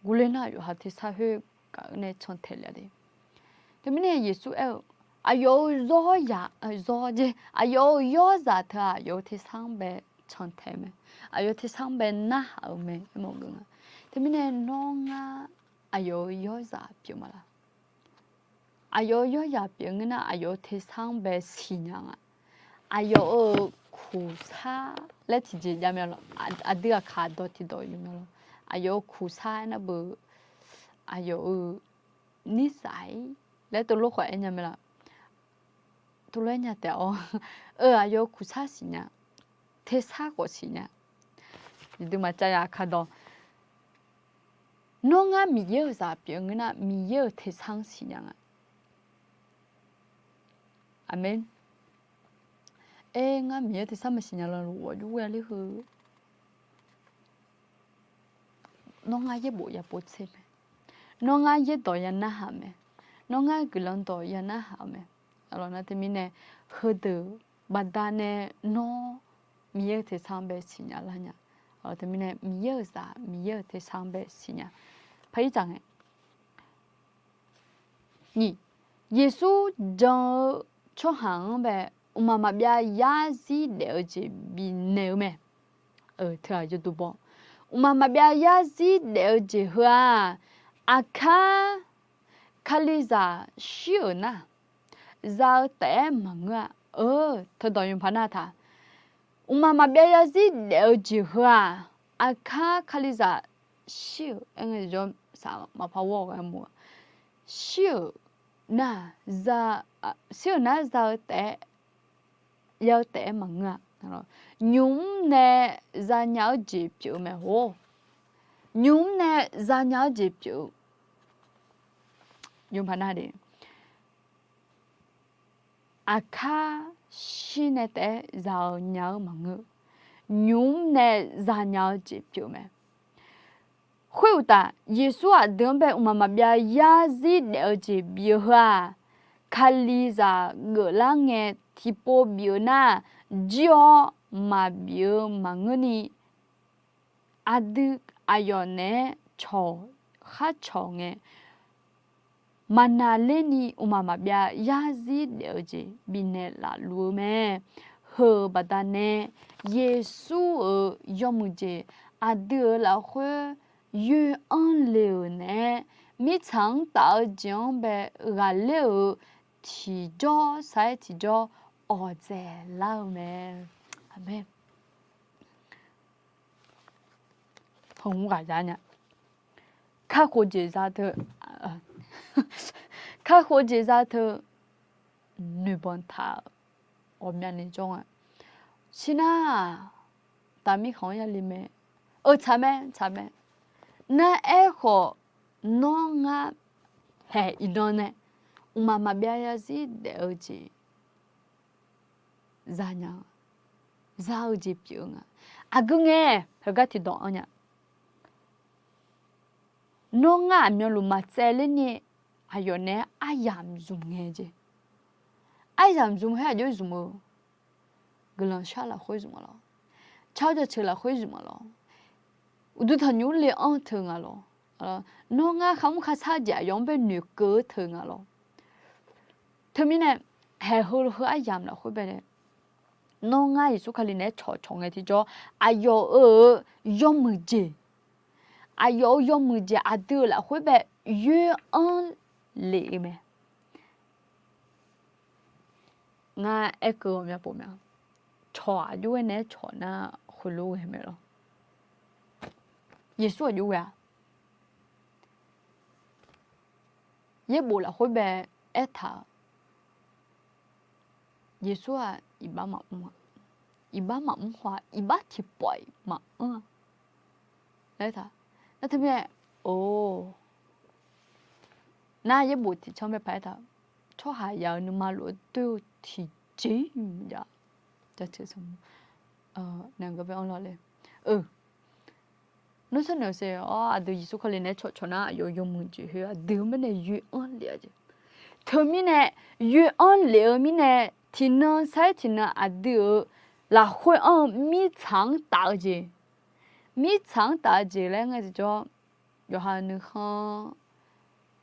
Guvler nar yawqha tersar khoergaq-eu nae cantae le-a de. Teumirnae Yeqsur aer-eu, aqyawf-euq zawr ya, zawr jeq, aqyawf-euq yawrzaq teu-aq aqyawf-euq tersar-anr bae cantae mae. Aqyawf tersar-anr bae narhaq-eu mae aermawf geuf nga. Teumirnae nawr ngar aqyawf-euq yawrzaq pyeuf ma laq? Aqyawf-euq yawrzaq pyeuf ngeur nar aqyawf-euq tersar-anr bae siqnya nga. Aqyawf-euq kuqsar laer tiqjeq jav mae lawr. Aqdui aqkaq dawq tiqdawq yuf mae lawr. Aqyawf-euq kuqsar aernar beu, aqyawf-euq nirsaq-ir laer tov lof khawf aer nya mae laf? Tov lof aer nya taef-awr, eu, aqyawf-euq kuqsar siqnya, tersar khawf siqnya. Aqdui maqcav ya aqkaq dawq. Nawr ngar Miqyaer-euq zaq pyeuf ngeur nar Miqyaer-euq tersar-anr siqnya nga. Aqmeq. Aer ngar Miqyaer tersar maqsiqnya lawq luf ghawq jov ghae ler heu. Nawr ngar yaerbof ya pov tser mae. Nawr ngar yaerdawq ya narhaq mae. Nawr ngar guiqlanq dawq ya narhaq-eu mae. Aqlawq nar teumirnae heudeuq baqdanae nawr Miqyaer-euq tersar-anr bae siqnya lar nya. Aqlawq teumirnae Miqyaer-euq zaq Miqyaer-euq tersar-anr bae siqnya. Paq-ir dzaq ngae. Nyiq, Yeqsur jan-eu tsawrhaq-anr bae mqmaq maqbyav yarzir daef-eu jeq bifnaeq-eu mae. Teu-aq yawduq baw. Mqmaq maqbyav yarzir daef-eu jeq heu-aq, aqkar Kalizaq shir-euq nar, za-eu taef-aer maqngeur-a. Eu, teudawq yawqpaq nar taq, mqmaq maqbyav yarzir daef-eu jeq heu-aq, aqkar Kalizaq shir-euq aer ngae, saq maqpar ghawr-eu ghae-a ma. Shir-euq nar, shir-euq nar za-eu taef-aer, ya-eu taef-aer maqngeur-a. Nymq mr nae zanya-eu jeq pyeuf-eu mae hawr. Nymq mr nae zanya-eu jeq pyeuf-eu yawqpaq nar de. Aqkar shir nae taef-aer za-eu nya-eu maqngeur. Nymq mr nae zanya-eu jeq pyeuf-eu mae. Khoeruqtaf, Yeqsur aqdui-anr bae mqmaq maqbyav yarzir daef-eu jeq bif-eu heu-aq, Kalizaq geuflar ngae tiqpov bif-eu nar, jir-awr maqbif-eu maqngeurni, aqdui aqyawf naeq-aer cawq khar cawq ngae, maqnaqlerni mqmaq maqbyav yarzir daef-eu jeq bifnaeq laf luf-eu mae. Heu-eu baqdanae Yeqsur-euq yawmuiq jeq aqdui-euq lafkhoer yoe anr le-euq naeq-aer, mirtsaq-anr taf-eu jeq-anr bae ghaqler-euq tiqjawr sar-aer tiqjawr awqdzaeq lar-eu mae. Aqmeq. Hawq ghaq za nya. Kakhof jeq za teu, kakhof jeq za teu noeqbanq taq-euq ghawqmyani jawr nga. Shir nar-aq, taqmir khanq-anr yale mae. Eu, tsaq mae, tsaq mae. Nar aerkhawf, nawr ngar haeq iqnan nae mqmaq maqbyav yarzir daef-eu jeq zanya-eu, za-eu jeq pyeuf-eu nga. Aqgeu ngae, heugar tiqdawq anr nya. Nawr ngar aqmyanluf maqtsaevlerni aqyawf naeq-aer aryamq zmq ngae jeq. Aryamq zmq khoer aqjox zmq-eu, guiqlanq shar lafkhoer zmq-a lawr. Tsawrjaceuq lafkhoer zmq-a lawr. uqduq tanqnymr le anr teu nga lawr. Nawr ngar kharmr kharshar-eu jeq aqyawf-anr bae noeqkeuv-eu teu nga lawr. Teumirnae, haeq heu heu aryamq lafkhoer bae nae, nawr ngar Yeqsur Kali naeq-aer cawqcawq ngae tiqjawr, aqyawf-euq yawmuiq jeq, aqyawf-euq yawmuiq jeq aqdui-euq lafkhoer bae yoer anr lef-eu mae. Ngar aerkeuv ghawqmya pov mya, cawq aqjox-aer naeq-aer cawq nar khoerlof ghae mae lawr. Yeqsur aqjox ghae-a. Yaerbof lafkhoer bae aertaq-euq, Yeqsur-aq iqbax maqmr-a, iqbax maqmr haw-a, iqbax tiqpawf-iq maqanr-a laer taq. Nar teumirnae, or, nar yaerbof tiqcanr bae paq aertaq, tsawrhaqzaq-euq nuima lof-aer doer-eu tiqjeq-iq maqjav. Jaceuq sanqbof, naeq-anr bae anr lawr le. Nawr sharnoeq-eu sher-awr, aqdui Yeqsur Kali naeq-aer cawqcawq nar, aqyawf yawmuiq jeq heu aqdui-anr bae nae yoer anr lef-a jeq. Teumirnae, yoer anr lef-eu mirnae, tiqnan sar-aer tiqnan aqdui-euq lafkhoer anr-eu mirtsaq-anr taf-eu jeq. Mirtsaq-anr taf-eu jeq laer ngae tiqjawr, yawqha nuikhanr,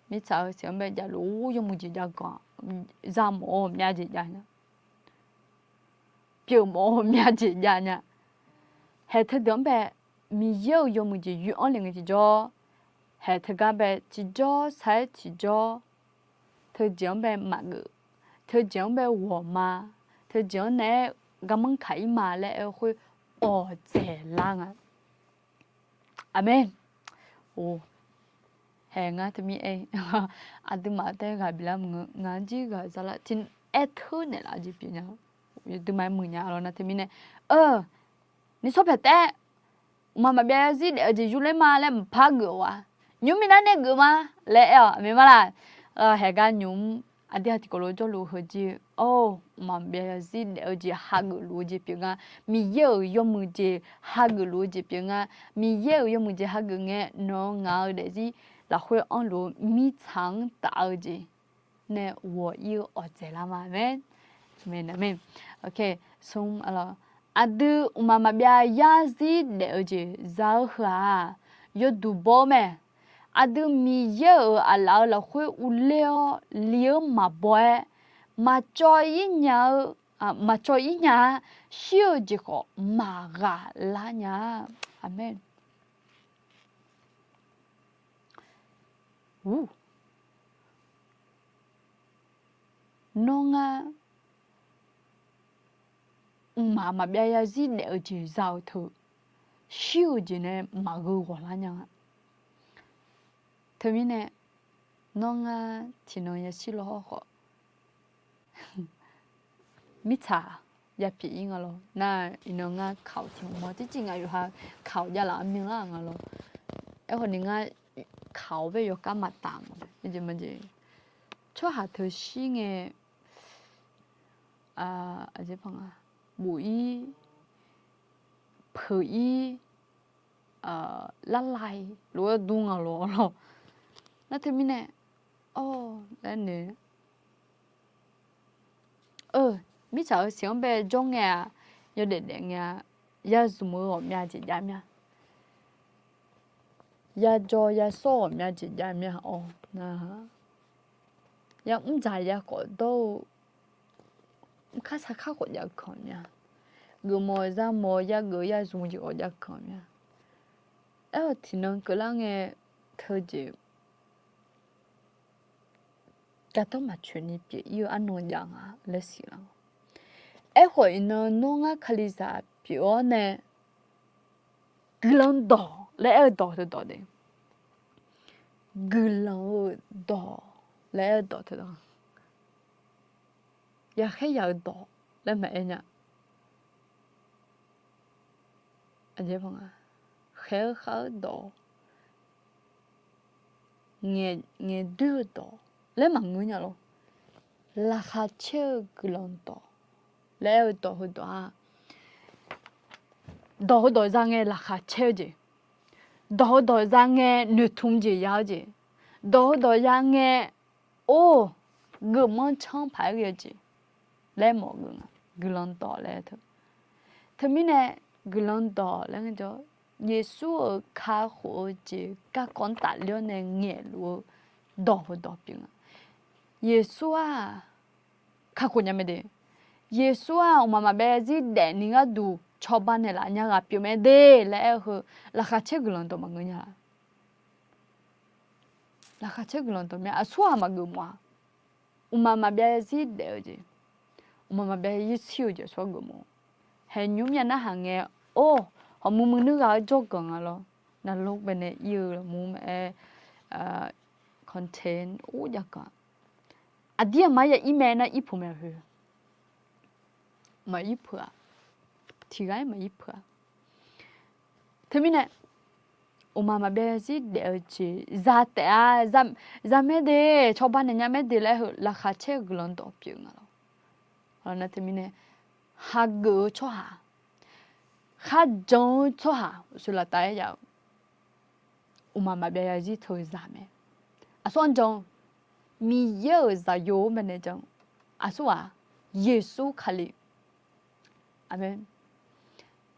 mirtsaq-euq siq-anr bae javluf-ur yawmuiq jeq jav ganq, za mawf-eu ghawqmya jeq jav nya, pyeuf mawf-eu ghawqmya jeq jav nya. Haeq teudeuq-anr bae Miqyaer-euq yawmuiq jeq yoer anr lef ngae tiqjawr, haeq teugar bae tiqjawr sar-aer tiqjawr, teujeq-anr bae maqgeuf, teujeq-anr bae ghawqma, teujeq-anr naeq-aer garmanr kaq-ir ma laer aer-eu khoer awqdzaeq lar nga. Aqmeq. Or, haeq ngar teumir aer, aqduimaf taer ghaq biflar maqngeur, ngaq-anr jir ghaq zalar tiq aer teunaeq laf-eu jeq pyeuf nya. Aqduimaf-aer muiq nya lawr nar teumirnae, eu, nuisar paeq taef-aer mqmaq maqbyav yarzir daef-eu jeq yurler ma laer mqpar geuf-awq-a. Nymr minav nae geuf ma laer aer-awq, aqmeq ma laq. Haeq gar nymr aqdui ha tiqkawv lof jawrluf heujir, or, mqmaq maqbyav yarzir daef-eu jeq hageuf luf-eu jeq pyeuf nga. Miqyaer-euq yawmuiq jeq hageuf luf-eu jeq pyeuf nga. Miqyaer-euq yawmuiq jeq hageuf ngae, nawq-eu ngaq-eu daefzir lafkhoer anrluf-eu mirtsaq-anr taf-eu jeq nae ghawq-ir-eu awqdzaeq lar ma. Aqmeq. Aqmeq. Aqdui mqmaq maqbyav yarzir daef-eu jeq za-eu heu-aq, yawduq baw-eu mae. Aqdui Miqyaer-euq aqlaf-euq lafkhoer uvler-awr li-eu maqbaw-aer, maqcawv-ir nya-eu, maqcawv-ir nya-a, shir-eu jeq khawf maqghaq lar nya-a. Aqmeq. Ur, nawr ngar mqmaq maqbyav yarzir daef-eu jeq za-eu teu, shir-eu jeq nae maqgheu ghawqlar nya-a. Teumirnae, nawr ngar tiqnan yashir lawr hawr khawf, mirtsaq yapyeuf-ir nga lawr. Nar iqnan ngar kaq-awq tiq mawr tiqcif ngaq yawqha kaq-awq javlaf-anr myanlar nga lawr. Aerkhawf ni ngar kaq-awq bae yawkar maqtaf ma. Aqjeq maqjeq, tsawrhaq teu shir ngae, aqjeq paq nga, bof-ir, peuq-ir, larlai lof-aer dur nga lawr lawr. Nar teumirnae, or, laer noeq, eu, mirtsaq-euq siq-anr bae jawr ngae-aq, yawdaef daef ngae-aq, yazmq-eu ghawqmya jeq jav mya, yajawr yasawr ghawqmya jeq jav mya-awq nar, yamr dzaq yakhawf dawr-eu, mrkar sarkar khawf jav kanq mya, geufmawf zamawf yageuf yazmq jeq khawf jav kanq mya. Aer-awq tiqnan keuvlar ngae, teujeq gardanr maqtsoeq ni pyeuf-ir-eu arnan jav nga laer siqlar. Aerkhawf iqnan nawr ngar Kalizaq pyeuf-awr nae, guiqlanq dawq laer aer-eu dawq teudawq de, guiqlanq-eu dawq laer aer-eu dawq teudawq, yaqkhaer yaq-eu dawq laer maqaer nya. Aqjeq paq nga, khaer-eu khav-eu dawq, ngaeq doer-eu dawq laer maqngeur nya lawr. Laqkhaq caer-eu guiqlanq dawq laer aer-eu dawq heudawq-aq, dawq heudawq za ngae laqkhaq caer-eu jeq, dawq heudawq za ngae noeqtmq jeq ya-eu jeq, dawq heudawq ya ngae, or, geufmanr canr paq-aer ghae-eu jeq laer mawf geuf nga. Guiqlanq dawq laer teu, teumirnae guiqlanq dawq laer ngaejawr, Yeqsur-euq kakhof-eu jeq garkawv-anr tafler-awr nae ngaeqluf-eu dawq heudawq pyeuf nga. Yeqsur-aq, kakhof nya mae de. Yeqsur-aq, mqmaq maqbyav zarzir daefni gharduq cawba naeqlaf nya ghaq pyeuf mae de laer aer-eu heu, laqkhaq caer guiqlanq dawq maqngeur nya-a. Laqkhaq caer guiqlanq dawq mya aqsurghaq maqgeuf mawf-a. Mqmaq maqbyav zarzir daef-eu jeq, mqmaq maqbyav zarzir shir-eu jeq aqsurghaq geuf mawf. Haeqnymr myav narhaq ngae, or, hawqmuiq muiq nuir ghaq-eu jawrganq nga lawr. Navlor baenae ir-eu lafmuir maqaer, content or jav ganq. Aqdir aqma ya ir mae nar ir puq mae-a heu. Maqir peuq-aq, tiqghaq-aer maqir peuq-aq. Teumirnae, mqmaq maqbyav zarzir daef-eu jeq za taef-a, za mae de, cawba naeq nya mae de laer heu laqkhaq caer-eu guiqlanq dawq pyeuf nga lawr. Nar teumirnae, hageuf-eu tsawrhaq, kharjan-eu tsawrhaq, soeqlaf taf-aer ya-eu mqmaq maqbyav zarzir teu zaq mae. Aqsur-anr jan-eu, Miqyaer-euq zaqyo-anr baenae jan-eu, aqsur-aq, Yeqsur Kali. Aqmeq.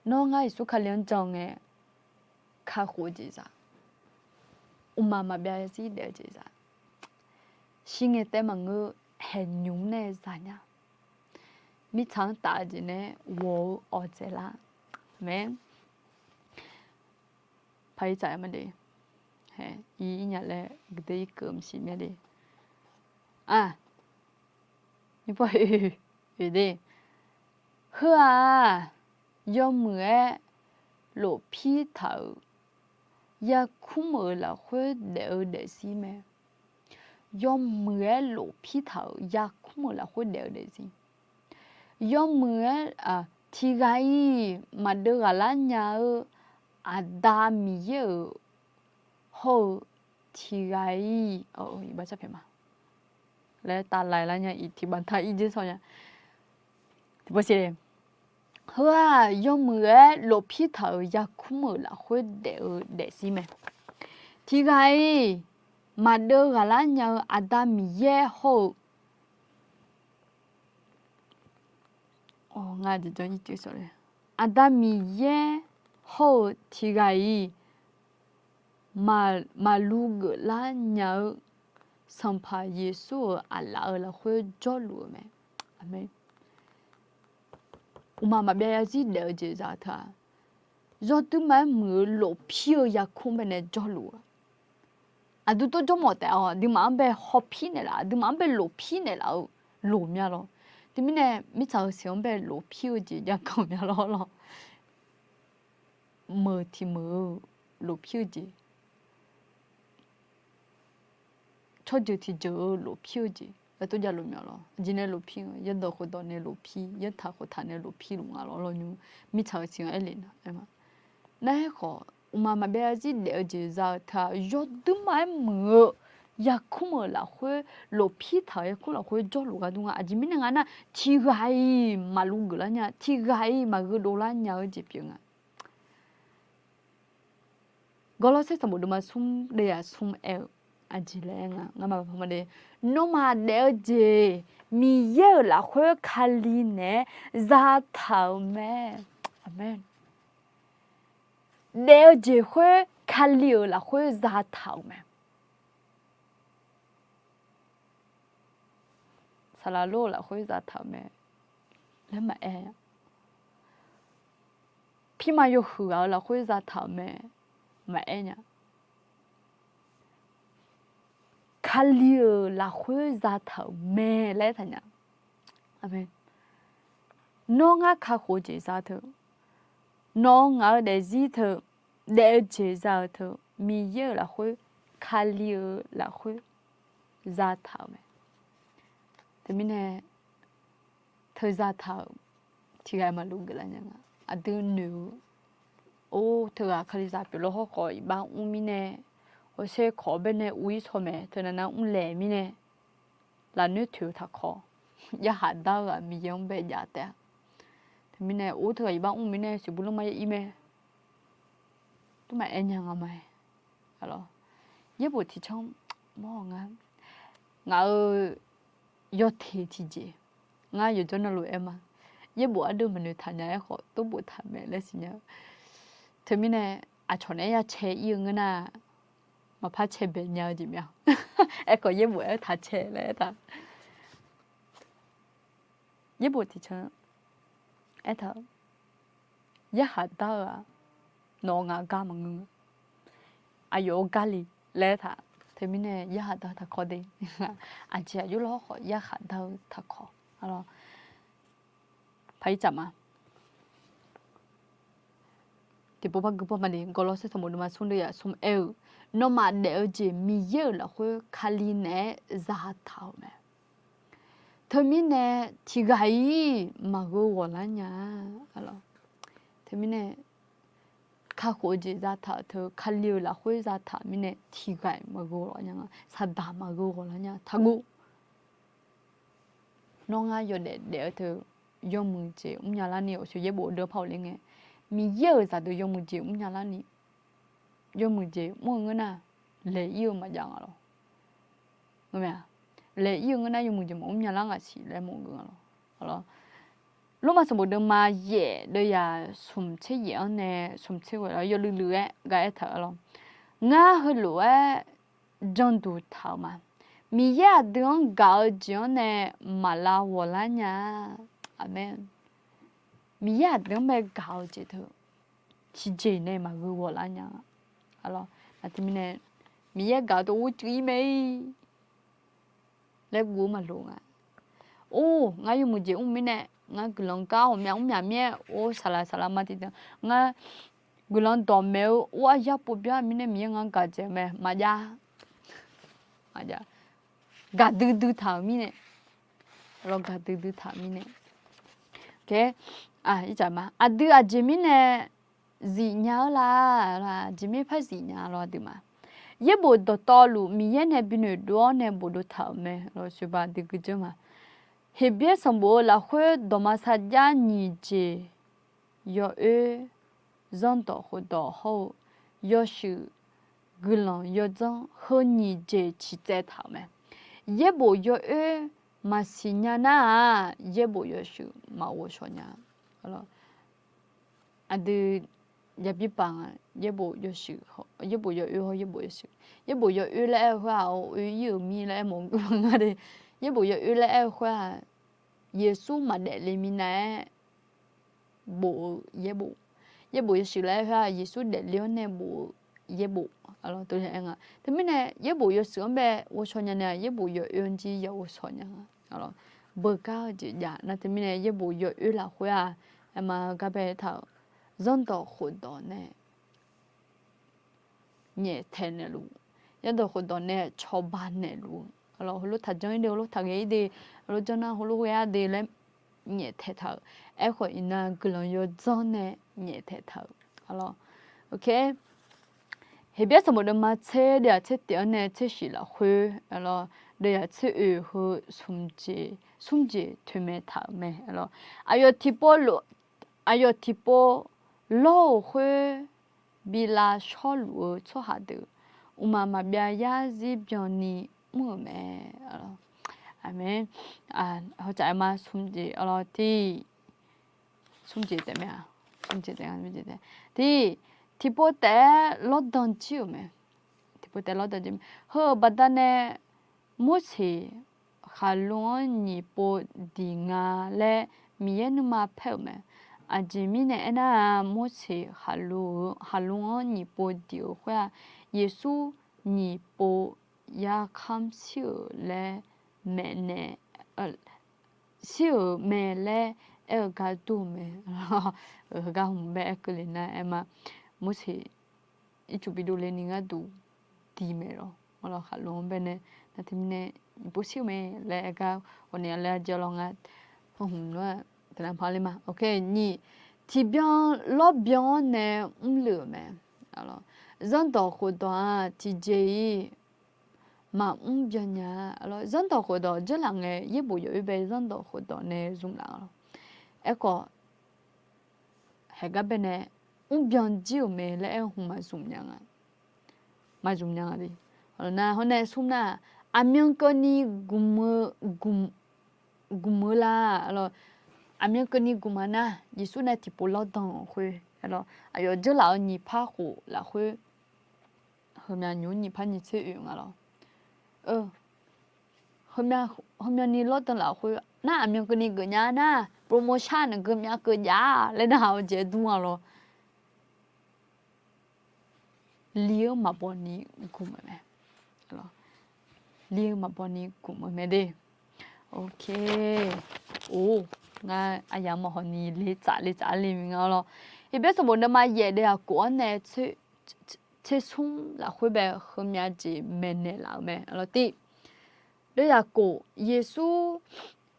Nawr ngar Yeqsur Kali-anr jan ngae, kakhof-eu jeq za, mqmaq maqbyav zarzir daef-eu jeq za, shir ngae taef maqngeur, haeqnymr nae za nya. Mirtsaq-anr taf-eu jeq nae ghawq-eu awqdzaeq lar. Aqmeq. Paq-ir tsaf-aer ma de. Hae, ir ir nya laer guiqdui irkeuv maqsiq mya de. A, nymrpov oe, oe de. Heu-aq, yawmuiq-aer lofpir taq-euq yarkmr-euq lafkhoer daef-eu daefzir mae. Yawmuiq-aer lofpir taq-euq yarkmr-euq lafkhoer daef-eu daefzir. Yawmuiq-aer, tiqghaq-iq maqdeuv ghaqlar nya-eu Aqda Miqyaer-euq hawr-eu tiqghaq-iq, iqbax carpaeq ma laer tavlaiq lar nya-iq tiqbax tar ir dzer sawr nya. Tiqpov siq le. Heu-aq, yawmuiq-aer lofpir taq-euq yarkmr-euq lafkhoer daef-eu daefzir mae. Tiqghaq-iq maqdeuv ghaqlar nya-eu Aqda Miqyaer hawr-eu, Aqda Miqyaer hawr-eu tiqghaq-iq maqluv geuflar nya-eu Sanqpaq Yeqsur-euq aqlaf-euq lafkhoer jawrluf-eu mae. Aqmeq. Uqmaq maqbyav zarzir daef-eu jeq za-eu teu-aq, yawduirma-aer muiq-eu lofpir-eu yarkmr baenae jawrluf-eu. Aqdui tawr jawr mawf taef-a, aqduimaf-anr bae hawpir naeqlaf, aqduimaf-anr bae lofpir naeqlaf-eu loq mya lawr. Teumirnae mirtsaq-euq siq-anr bae lofpir-eu jeq jav ganq mya lawr lawr. Meuq tiq meuq-eu lofpir-eu jeq, tsawrjeuq tiqjeuq-eu lofpir-eu jeq, aer tov javluf mya lawr. Aqjeq nae lofpir-eu, yawdawq khofdawq nae lofpir, yaertaq khoftaq nae lofpir luf nga lawr lawr nymr. Mirtsaq-euq siq-anr aer le nar aer ma. Nar-aer khawf, uqmaq maqbyav zarzir daef-eu jeq za-eu teu-aq, yawduirma-aer muiq-eu yarkmr-euq lafkhoer, lofpir taq-euq yarkmr lafkhoer jawrluf ghardur nga. Aqjeq mirnae nga nar, tiqghaq-iq maqluv geuflar nya, tiqghaq-iq maqgheu dovlar nya-eu jeq pyeuf nga. Gawrlawrsaer sanqbof deuvma smr deuvzaq smr aer-eu, aqjeq laer aer nga, ngamaf paq ma de. Nawmaf daef-eu jeq Miqyaer-euq lafkhoer Kali naeq-aer zataq-euq mae. Aqmeq. Daef-eu jeq khoer Kali-euq lafkhoer zataq-euq mae. Saqlaq lor-eu lafkhoer zataq-euq mae laer maqaer nya. Pirma yawhuiq ghaq-euq lafkhoer zataq-euq mae maqaer nya. Kali-euq lafkhoer zataq-euq mae laer aertaq nya. Nawr ngar kakhof-eu jeq za teu, nawq-eu ngaq-eu daefzir teu, daef-eu jeq za-eu teu, Miqyaer-euq lafkhoer, Kali-euq lafkhoer zataq-euq mae. Teumirnae teu zataq-euq tiqghaq maqluv geuflar nya nga. Aqdui noeq-eu, or teughaq kalizaq pyeuflar hawrkhawf iqbax mr mirnae, hawsher kawq-awr baenae uv-ir shaw mae, teu navnav mrlaeq mirnae, lafnoer toeq-eu taqkawq, yarhaq dar-eu ghaq Miqyaer-anr bae jav taef-a. Teumirnae or teughaq iqbax mr mirnae siqbur lanrma yaer ir mae. Dur maqaer nya nga ma-aer. Yaerbof tiqcanr mawr nga. Ngaq-euq yawteq tiqjeq, ngar yawqjawr navluf aer ma. Yaerbof ardeuv maqnoeq taq nya-aer khawf, tov boftaq mae laer siqnya-eu. Teumirnae aqcawq naeq-aer ya cae ir-eu ngeur nar, maqpar cae bae nya-eu jeq myav. Aerkhawf yaerbof aer taq cae laer aertaq. Yaerbof tiqcan aertaq-eu, yarkhaq dar-eu-aq, nawq-eu ngaq gar maqngeur, aqyawf-eu gar le laer aertaq. Teumirnae yarkhaq dar-eu taqkawv de. Aqjeq aqjox lawr khawf yarkhaq dar-eu taqkawv. Paq-ir tsaf ma. Tiqpov par gui pawr ma ni, Gawrlawrsaer sanqbof deuvma smr deuvyaq smr aer-eu, nawmaf daef-eu jeq Miqyaer-euq lafkhoer Kali naeq-aer zataq-euq mae. Teumirnae tiqghaq-iq maqgheu ghawqlar nya-a. Teumirnae kakhof-eu jeq zataq-euq teu Kali-euq lafkhoer zataq mirnae tiqghaq-iq maqgheu ghawqlar nya nga, saqdaq maqgheu ghawqlar nya taqguv. Nawr ngar yawdaef daef-eu teu yawmuiq jeq mrnya larni, awqshoe yaerbof deuv par ghofle ngae, Miqyaer-euq zaqdeuq yawmuiq jeq mrnya larni, yawmuiq jeq mr-eu ngeur nar, laeq ir-eu maqjav nga lawr. Laeq ir-eu ngeur nar yawmuiq jeq maqmr nya lar ngaq siq laer mawf-eu nga lawr. Lormav sanqbof deuvma yaef deuvyaq smq tser yaef-anr nae smq tser ghoe lawr yawluiv luiv-aer gar aertaq-eu lawr. Ngar heulof-aer janduq taq-euq ma. Miqyaer aqdui-anr gaq-eu jeq-anr nae maq lav ghawqlar nya-a. Aqmeq. Miqyaer aqdui-anr bae gaq-eu jeq teu tiqjeq nae maqgheu ghawqlar nya-a. Aqlawr, aqteumirnae Miqyaer gaq-eu teu ghovcuiv ir mae-ir laer guv-eu maqloq nga. Or, ngar yawmuiq jeq mr mirnae, ngar guiqlanq gar ghawqmya mrmyaq mir-aer or saqlaq saqlaq ma tiqdeuq ngar guiqlanq dawqmaeq-eu or aryar pov byan mirnae Miqyaer ngar gaq dzaeq-eu mae maqjav. Maqjav. Gaqdui dui taq-euq mirnae. Gaqdui dui taq-euq mirnae. Aqdui aqjeq mirnae zifnya-eu la? Aqjeq mirnae par zifnya lawr aqduimaf. Yaerbof dawqtawvluf Miqyaer nae binoeq dov-awr nae bofdov taq-euq mae. Aqlawr, aqdui guijan ma. Heqbyaer sanqbof-eu lafkhoer dawqma sarjax nyiq jeq yawoer, zanrdawq khofdawq hawr-eu yawshuif, guiqlanq yawdzanr heu nyiq jeq ciqtsaev taq-euq mae. Yaerbof yawoer maqsiq nya nar-aq, yaerbof yawshuif maq ghovshaw nya. Aqdui yabi paq nga, yaerbof yawoer hawr yaerbof yawshuif. Yaerbof yawoer laer aer-eu khoer-aq, oe ir-euq mir laer aer mawf nga de. Yaerbof yawoer laer aer-eu khoer-aq, Yeqsur maqdaef le minav-aer bof-eu yaerbof. Yaerbof yawshuif laer aer-eu khoer-aq, Yeqsur daefle-awr nae bof-eu yaerbof. Teumirnae yaerbof yawshuif-anr bae ghovshaw nya nae-aq, yaerbof yawoer-anr jir ya ghovshaw nya nga. Beugar-eu jeq jav nar teumirnae yaerbof yawoer lafkhoer-aq, aerma gar bae taq-euq zanrdawq khofdawq nae nyaeftaeq naeqluf, zanrdawq khofdawq nae cawba naeqluf-eu, heulof taqjanr ir de, heulof taqghae ir de, heulof janr nar heulof ghae-ar de laer nyaeftaeq taq-euq. Aerkhawf iqnan guiqlanq yawdzanr nae nyaeftaeq taq-euq. Heqbyaer sanqbof deuvma tser deuvyaq tser tiq-anr nae tser shif lafkhoer, deuvyaq tser oeq heu smr jeq toeqmaeq taq-euq mae. Aqyawf tiqpov lawr-euq khoer bi lavshawr luf-eu tsawrhaq deuq mqmaq maqbyav yarzir byanni mr-euq mae. Aqmeq. Hawtsaf aerma smr jeq arlawr tiq, smr jeq taef mae-a, smr jeq taef, tiq, tiqpov taef-aer lawrdan jir-euq mae. Tiqpov taef lawrdan jir mae. Heu-euq baqdanae Morseq khaqlo-anr nyiq pov diq nga laer Miqyaer nuima paer-euq mae. Aqjeq mirnae aernar-aq, Morseq khaqlo-anr nyiq pov diq-euq khoer-aq, Yeqsur nyiq pov yarkamr shir-euq laer maeqnaeq, shir-euq mae laer aer-eu gar dur-eu mae. Heugar hmq bae aer keuvle nar aerma, Morseq ircuf bidov le ni gharduq diq maeq lawr. Arlawr khaqlo-anr baenae nar teumirnae nyiq pov shir-eu mae laer aer gar ghawqni laer ardzae lawr nga. Hmq nar taqnavpaq le ma. Nyiq, tiqbyan lawrbyan-anr nae mrluf-euq mae. Zanrdawq khofdawq-aq tiqjeq-iq maqmr byan nya-a. Zanrdawq khofdawq dzeurlaf ngae yaerbof yawoer bae zanrdawq khofdawq nae zmqlaf-a lawr. Aerkhawf, haeq gar baenae mrbyan jir-euq mae laer aer-eu hmq maqzmq nya nga. Maqzmq nya nga de. Nar hawr nae smr nar, aqmyan keuvni gmq-eu la? Aqmyan keuvni gmq-a nar, Yeqsur nae tiqpov lawrdan-euq khoer Aqyawf dzeurlaf-eu nyiq par khof lafkhoer, heumya nymq-mr nyiq par nyiq tser oeq nga lawr. Heumya ni lawrdan lafkhoer nar, aqmyan keuvni geuf nya nar, promotion geuf myav keuv jav-a laer narhaq-eu jeq-aer dur nga lawr. Li-eu maqbaw ni gmq mae. Li-eu maqbaw ni gmq-eu mae de. Ok. Or, ngar aqyamq maqhaw ni le tsaf le tsaf le mi nga lawr. Heqbyaer sanqbof deuvma yaef deuv yaqkof-anr nae tser smr lafkhoer bae heumya jeq maeqnaeq laf-euq mae. Tiv deuv yaqkof, Yeqsur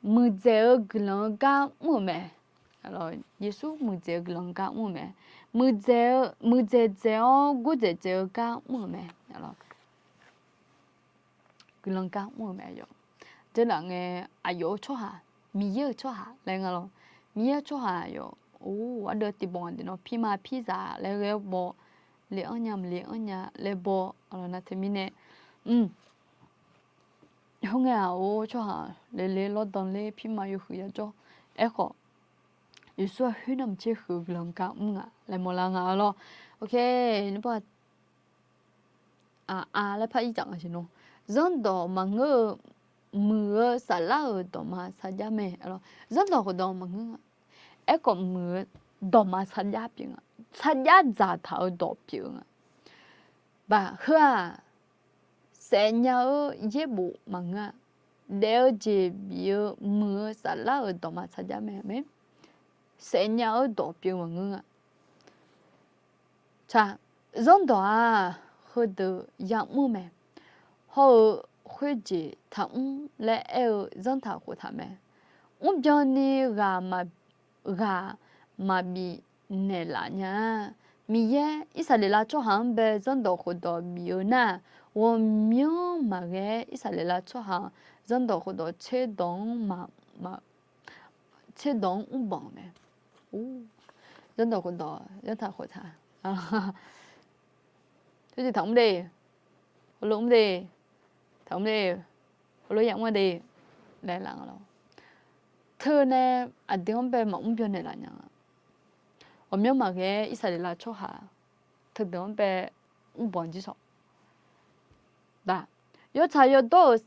muiqdzaeq-eu guiqlanq-eu gar mr-euq mae. Yeqsur muiqdzaeq-eu guiqlanq-eu gar mr-euq mae. Muiqdzaeq-eu, muiqdzaeq dzaeq-awr gordzaeq dzaeq-eu gar mr-euq mae. Guiqlanq gar mr-euq mae aqyawf. Dzeurlaf ngae, aqyawf-eu tsawrhaq, Miqyaer-euq tsawrhaq laer nga lawr. Miqyaer-eu tsawrhaq aqyawf, or, aqdui tiqbawq nga deuq nawr pirma pirzaq laer ghae-awr baw, le anr nya maqle anr nya laer baw, aqlawq nar teumirnae, m, hawr ngae-aq, or, tsawrhaq le le lawrdan ler pirma yawhuiq yajawr. Aerkhawf, Yeqsur-aq khoer navmaqtser huiq-eu guiqlanq gar mr nga laer mawrlar nga lawr. Ok, nmr aqar laer par ir taf nga siq nawr, zanrdawq maqngeur-eu, muiq-eu saflar-euq dawqma sarjax mae. Zanrdawq khofdawq maqngeur nga. Aerkhawf muiq-eu dawqma sarjax pyeuf nga. Sarjax dzaqtaq-eu dawq pyeuf-eu nga. Baq heu-aq, saef nya-eu yaerbof maqngeur-a. Daef-eu jeq bif-eu muiq-eu saflar-euq dawqma sarjax mae. Saef nya-eu dawq pyeuf maqngeur nga. Taq, zanrdawq-aq, heudeuq yamr-eu mae. Hawr-eu khoerjeq taqmr laer aer-eu zanrtaq khoftaq mae. Mrbyan ni ghaq maq, ghaq maqbif naeqlaf nya-a. Miqyaer Irsaqleqlav tsawrhaq-anr bae zanrdawq khofdawq bif-eu nar-aq, ghawqmyanr maqghae-aer Irsaqleqlav tsawrhaq-anr zanrdawq khofdawq tserdawq-anr maq, tserdawq-anr mrbanq-euq mae. Zanrdawq khofdawq zanrtaq khoftaq, teujeq taqmr de, heulof mr de, taqmr de, heulof yamr-a de laer laf nga lawr. Teunae aqdui-anr bae maqmr byan naeqlaf nya-a. Ghawqmyanr maqghae-aer Irsaqleqlav tsawrhaq teudeuq-anr bae mrbanq jir sawq. Yawtsaq yawdawr-euq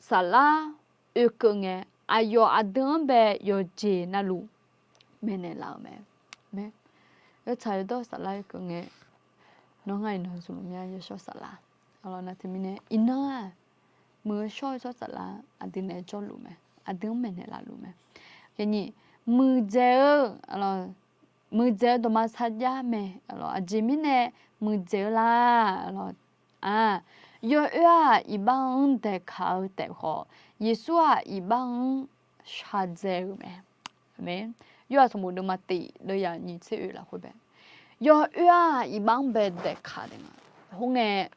saflar oekeuv ngae, aqyawf aqdui-anr bae yawqjeq navluf maeqnaeq laf-euq mae. Yawtsaq yawdawr-euq saflar oekeuv ngae, nawr ngar iqnan zmq luf mya yawshawr saflar. Aqlawq nar teumirnae iqnan-aq, muiq-eu shawr-eu shawr saflar aqdui naeq-aer jawrluf mae. Aqdui-anr maeqnaeq laf luf mae. Muiqdzaeq-eu, muiqdzaeq-eu dawqma sarjax mae. Aqjeq mirnae muiqdzaeq-eu la. Aq, yawoer-aq iqbax-anr daeqkaq-eu taef khawf, Yeqsur-aq iqbax-anr shaqdzae-euq mae. Aqmeq. Yorhaq sanqbof deuvma tiq deuvyaq nyiq tser oeq lafkhoer bae, yawoer-aq iqbax-anr bae daeqkaq taef nga. Khoerngae,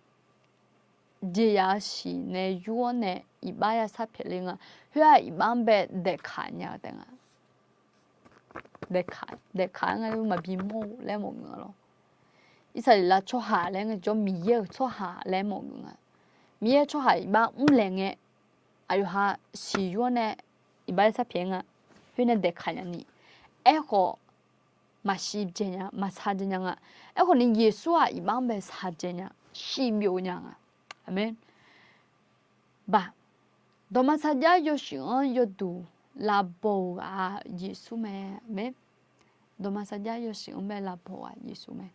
jeqzaq-eu siq nae yur-awr nae iqbax ya sar pyaeq le nga. Khoer-aq iqbax-anr bae daeqkaq nya-eu taef nga. Daeqkaq, daeqkaq-aer nga maqbi mawr-eu laer mawf geuf nga lawr. Irsaqleqlav tsawrhaq laer ngaejawr Miqyaer-euq tsawrhaq laer mawf geuf nga. Miqyaer tsawrhaq iqbax mrlaeq ngae, aqyawf ha siq yur-awr nae iqbax ya sar pyaeq nga. Khoer nae daeqkaq nya ni. Aerkhawf, maqshir byae nya, maqshaq dzae nya nga. Aerkhawf ni Yeqsur-aq iqbax-anr bae shaq dzae nya, shir byov nya nga. Aqmeq. Baq, dawqma sarjax yawshuif-anr yawduq lavbaw-eu ghaq-aq Yeqsur mae. Aqmeq. Dawqma sarjax yawshuif-anr bae lavbaw-eu ghaq Yeqsur mae.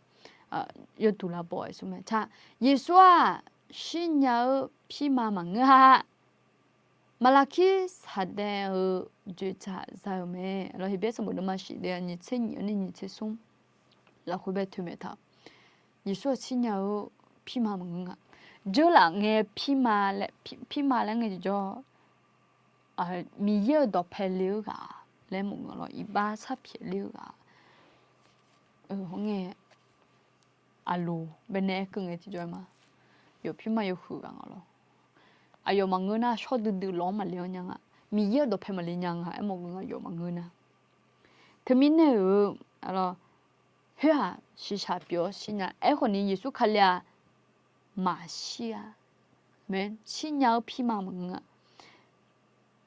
Yawduq lavbaw-eu Yeqsur mae. Taq, Yeqsur-aq shirnya-eu pirma maqngeur-a. Maqlaqkir saqdaev-eu dzoeqdzaq za-euq mae. Aqlawq Heqbyaer sanqbof deuvma shif deuvyaq nyiq tser nyiq-anr nae nyiq tser smr lafkhoer bae toeqmaeq taq. Yeqsur-aq shirnya-eu pirma maqngeur nga. Dzeurlaf ngae, pirma laer ngae tiqjawr, Miqyaer-euq dawqpae le-eu ghaq laer mawf geuf lawr, iqbax sar pyaeq le-eu ghaq. Khoerngae, aqloq baenae aerkeuv ngae tiqjawr-aer ma, yawf pirma yawhuiq ghaq nga lawr. Aqyawf maqngeur nar shawr duidui lawq-anr maqle-anr nya nga. Miqyaer-euq dawqpae maqle nya nga aermawf geuf nga, yawf maqngeur nar. Teumirnae-euq, aqlawq, khoer-aq shiqshaq pyeuf-awr shirnya. Aerkhawf ni Yeqsur Kali-aq maqshir-a. Aqmeq. Shirnya-eu pirma maqngeur-a.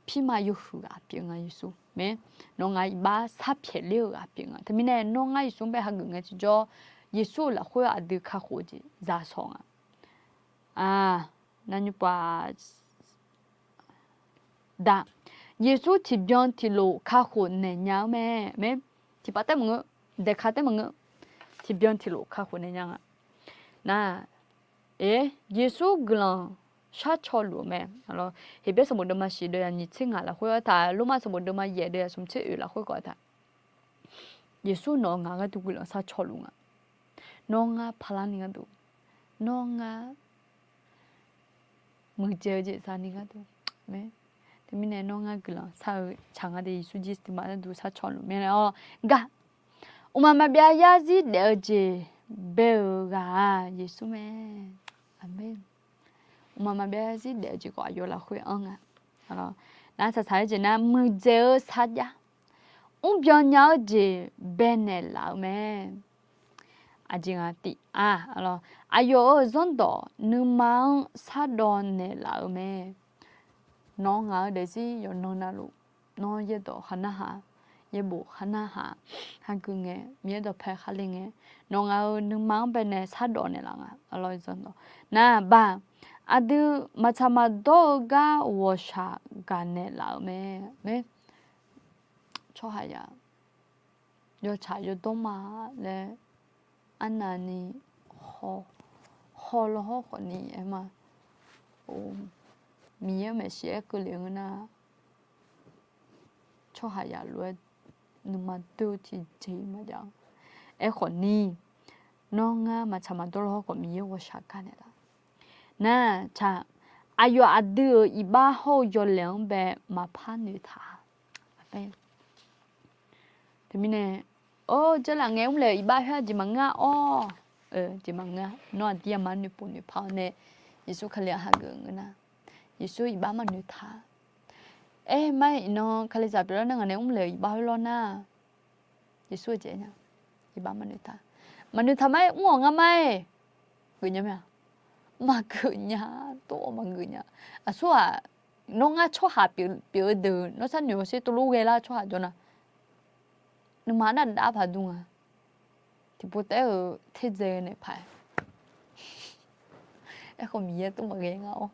pirma yawhuiq ghaq pyeuf nga Yeqsur mae. Nawr ngar iqbax sharpyaeq ler-eu ghaq pyeuf nga. Teumirnae nawr ngar Yeqsur-anr bae hageuf ngae tiqjawr, Yeqsur-euq lafkhoer aqdui kakhof-eu jeq za sawq nga. Nar nymrpov-a, da, Yeqsur tiqbyan tiqlof kakhof naeq nya-eu mae. Tiqpav taef maqngeur, daeqka taef maqngeur, tiqbyan tiqlof kakhof naeq nya nga. Nar, Yeqsur guiqlanq sharcaw luf-eu mae. Heqbyaer sanqbof deuvma shiq deuv yaq nyiq tser ngaq lafkhoer artaq, Lormav sanqbof deuvma yaeq deuv yaq smq tser oeq lafkhoer khawf artaq, Yeqsur nawq-eu ngaq gharduq guiqlanq sharcaw luf nga. Nawr ngar paqlar ni gharduq, nawr ngar muiqdzaeq-eu jeq zani gharduq mae. Teumirnae nawr ngar guiqlanq shar-eu tsaq nga de, Yeqsur Kali tiqpav gharduq sharcaw luf mae laer-awr gar. Mqmaq maqbyav yarzir daef-eu jeq bae-euq ghaq-aq Yeqsur mae. Aqmeq. Mqmaq maqbyav yarzir daef-eu jeq khawf aqyawf lafkhoer anr nga. Nar saqsaq-aer jeq nar muiqdzaeq-eu sarjax mrbyan nya-eu jeq baenaeq laf-eu mae. Aqjeq nga tiq-a, aqyawf-euq zanrdawq nuima-anr shardawv naeqlaf-eu mae. Nawr ngaq-eu daefzir yawqnan navluf, nawr yaerdawq khaqnarhaq, yaerbof khaqnarhaq hageuf ngae, Miqyaer dawqpae khaqle ngae, nawq ngaq-euq nuima-anr baenae shardawv naeqlaf nga. Nar, baq, aqdui maqtsaq maqdawr-eu gar ghawqshaq gaqnaeq laf-eu mae. Tsawrhaqzaq yawtsaq yawdawr ma laer arnavni haw, haw lawhawr khawfni aer ma. Miqyaer maeqshi aer keuvle ngeur nar, tsawrhaqzaq lof-aer nuima doer-eu tiqjeq-iq maqjav-a. Aerkhawfni, nawr ngar maqtsaq maqdawr lawhawr khawf Miqyaer ghawqshaq gaqnaeq laf. Nar, tsaq, aqyawf aqdui-euq iqbax hawr-eu yawlaeq-anr bae maqpar noeqtaq-a. Teumirnae, or, jarlaf ngae mrlaeq-euq iqbax khoer-aq jeq maqngeur-a awr. Jeq maqngeur-a. Nawr aqdir aqma noeqpov noeqpar-awr nae Yeqsur Kali-anr hageuf ngeur nar, Yeqsur iqbax maqnoeqtaq. Aer, mar-aer iqnan Kalizaq pyeuflar nar ngaq nae mrlaeq-euq iqbax khoer lawr nar, Yeqsur-eu jeq-aer nya, iqbax maqnoeqtaq. Maqnoeqtaq mar-aer mr-awq ngar mar-aer geufnya mae-a. Maqgeuf nya, tov-awr maqgeuf nya. Aqsur-aq, nawr ngar tsawrhaq pyeuf-eu deuq nawr sharnoeq-awr sher tov lof ghae lar tsawrhaq jawr nar, nuima arnav dav paq dur nga. Tiqpov taef-aer-euq terdzae naeq paq-aer, aerkhawf Miqyaer tov maqghae nga-awr,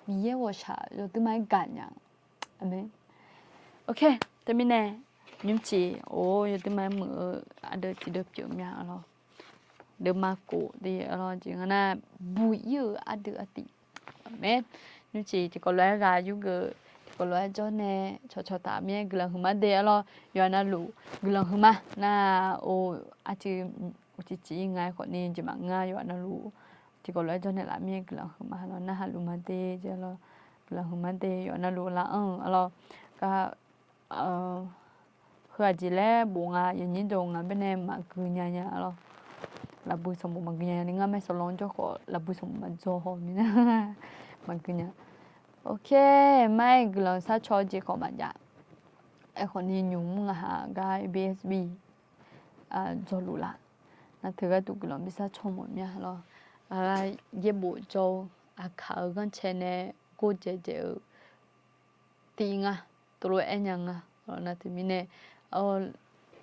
Miqyaer ghawqshaq yawduima-aer gaqnya. Aqmeq. Teumirnae, nymrciq or yawduima-aer muiq-eu ardeuv tiqdeuv pyeuf mya lawr. Deuvma kof de lawr jeq nga nar, buq-ir-euq ardeuv artiv mae. Nymrciq tiqkawv lof-aer ghaq yurgeuf, tiqkawv lof-aer jawr nae cawqcawq taf mir-aer guiqlanq huiqma de lawr. Yawqha navluf guiqlanq huiqma nar, or, arciv uqcif cif-ir nga-aer khawfni jeq maqngeur-a. Yawqha navluf tiqkawv lof-aer jawr naeqlaf mir-aer guiqlanq huiqma lawr. Narhaq luf ma de jeq lawr, guiqlanq huiqma de. Yawqha navluf lavlanr-euq lawr, gar, heu aqjeq laer bof nga, yawnyir dawq nga baenae maqgui nya nya lawr. Lafbui sanqbof maqgui nya nya ni ngar mae sawqlanr jawr khawf lafbui sanqbof maqdzaw haw mir nar maqgui nya. Mar-aer guiqlanq sharcaw-eu jeq khawf maqjav. Aerkhawfni nymq mr ngaq haq gar B S B dzawluf laf. Nar teu gharduq guiqlanq bi sharcaw mawf mya lawr. Yaerbof jawr-eu aqkaq-euq ghanrcae nae gordzaeq dzaeq-eu tiv nga, tov lof-aer aer nya nga. Nar teumirnae,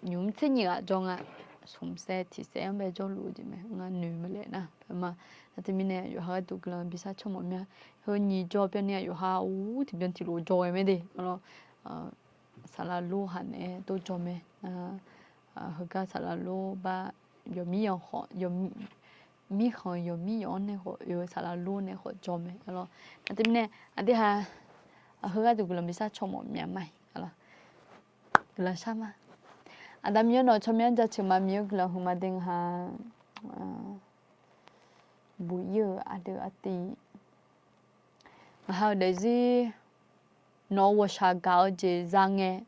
nymq mr tser nyiq ghaq jawr nga. Smq saev tiq saev-anr bae jawrluf-eu jeq mae, ngar noeq maqlaef nar. Nar teumirnae yawqha gharduq guiqlanq bi sharcaw mawf mya. Heu nyiq jawr byanni-aq yawqha ur tiqbyan tiqlof jawr ghae mae de. Saqlaq lor haq naeq-aer dov jawr mae. Heugar saqlaq lor bar yawqmir yawq khawf, mirkhanq yawqmir yawq-anr nae khawf oe-eu saqlaq lor nae khawf jawr mae lawr. Nar teumirnae aqdui ha, heugar deuq guiqlanq bi sharcaw mawf mya ma-iq lawr. Guiqlanq shar ma. Aqda Miqyaer nawq tsawrmyanr jaceuq ma, Miqyaer guiqlanq huiqma de nga ha. Buq-ir-euq ardeuv artiv, ngaq ha-euq daefzir nawq-euq ghawqshaq gaq-eu jeq za ngae,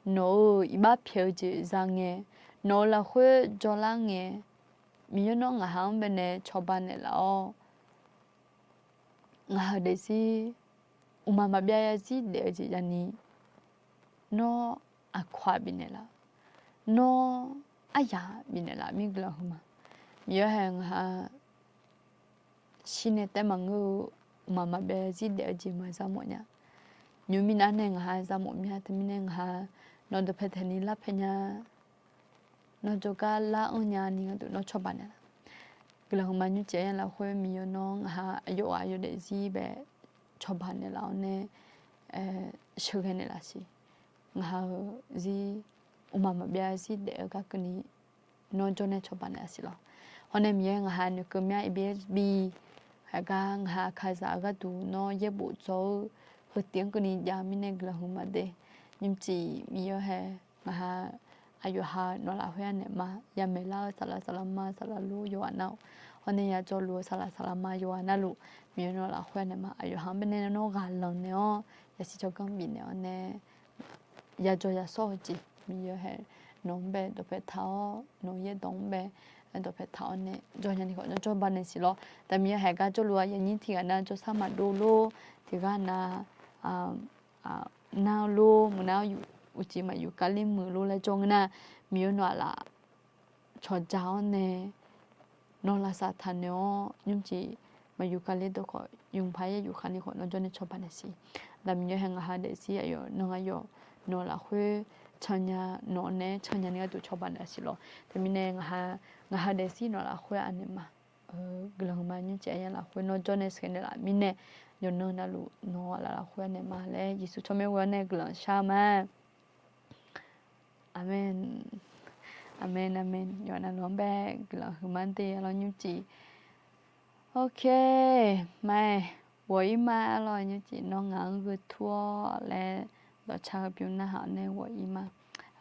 nawq-euq iqbax pyaeq-eu jeq za ngae, nawq-euq lafkhoer jawrlar ngae, Miqyaer nawr ngaq ha-anr baenae cawba naeqlaf-awr, ngaq ha-euq daefzir uqmaq maqbyav zarzir daef-eu jeq ya'ni, nawr aqkawq-aq bifnaeq laf, nawr aryaq bifnaeq laf mir guiqlanq huiqma. Miqyaer hae ngaq ha shir nae taef maqngeur-eu uqmaq maqbyav zarzir daef-eu jeq maqza mawf nya. nymr mirnav nae ngaq ha za mawf mya teumirnae ngaq ha nawq dawqpae taeq ni lar pae nya, nawr jawrgar lar anr nya ni gharduq nawr cawba naeqlaf. Guiqlanq huiqma nymrcif-aer lafkhoer Miqyaer nawr ngaq ha aqyawf-aq aqyawf daefzir bae cawba naeqlaf-awr nae sheuqghae naeqlaf siq. Ngaq ha-euq zir mqmaq maqbyav zir daef-eu gar keuvni nawr jawr nae cawba naeqlaf siq lawr. Hawr nae Miqyaer ngaq ha noeqkeuv mya iqbyaer bi haiq gar ngaq ha kazaq-eu gharduq nawr yaerbof dzaw-eu heu tif-anr keuvni jav-eu mirnae guiqlanq huiqma de. Nymrcif Miqyaer hae ngaq ha aqyawf ha nawq lafkhoer anaeq ma. Yamaeq lar-eu saqlaq saqlaq ma saqlaq lor yawqghaq nar-awq. Hawr nae yajawr luf-eu saqlaq saqlaq ma yawqghaq navluf Miqyaer nawq lafkhoer anaeq ma. Aqyawf ha-anr baenae nawr ghaq lanq naeq-awr yasiq tsawrganr bifnaeq-awr nae yajawr yasawr-eu jeq Miqyaer hae nawq-anr bae dawqpae taq-awr nawq-eu yaerdawq-anr bae dawqpae taq-awr nae jawr nya ni khawf nawr jawrba naeq siq lawr. Taq Miqyaer haeq gar jawrluf-a yaqnyir tiq ghaq nar jawrsar maqdov lor, tiq ghaq nar nar lor, maqnar uqcif maqyuf kali muiq lor laer jawr ngeur nar, Miqyaer nawq aqlaf cawqja-awr nae nawq lavsav taq naeq-awr nymrcif maqyuf kali dawq khawf yuf paq-aer yuf kha ni khawf nawr jawr nae cawba naeq siq. Taq Miqyaer haeq ngaq ha daefzir aqyawf nan aqyawf nawq lafkhoer can nya, nawq naeq-aer can nya ni gharduq cawba naeq siq lawr. Teumirnae ngaq ha daefzir nawq lafkhoer anaeq ma. Guiqlanq huiqma nymrcif aqyawf lafkhoer nawr jawr nae sheuqghae naeqlaf mirnae yawqnan navluf nawq-eu aqlaf lafkhoer anaeq ma laer Yeqsur tsawrmyanr ghoe-awr nae guiqlanq shar ma. Aqmeq. Aqmeq aqmeq. Yawqha navluf-anr bae guiqlanq huiqma de arlawr nymrcif. Ok, ma-aer ghawq-ir ma arlawr nymrcif nawr ngaq-anr gheu tur-awr laer dawqcar-eu bymr narhaq-awr nae ghawq-ir ma.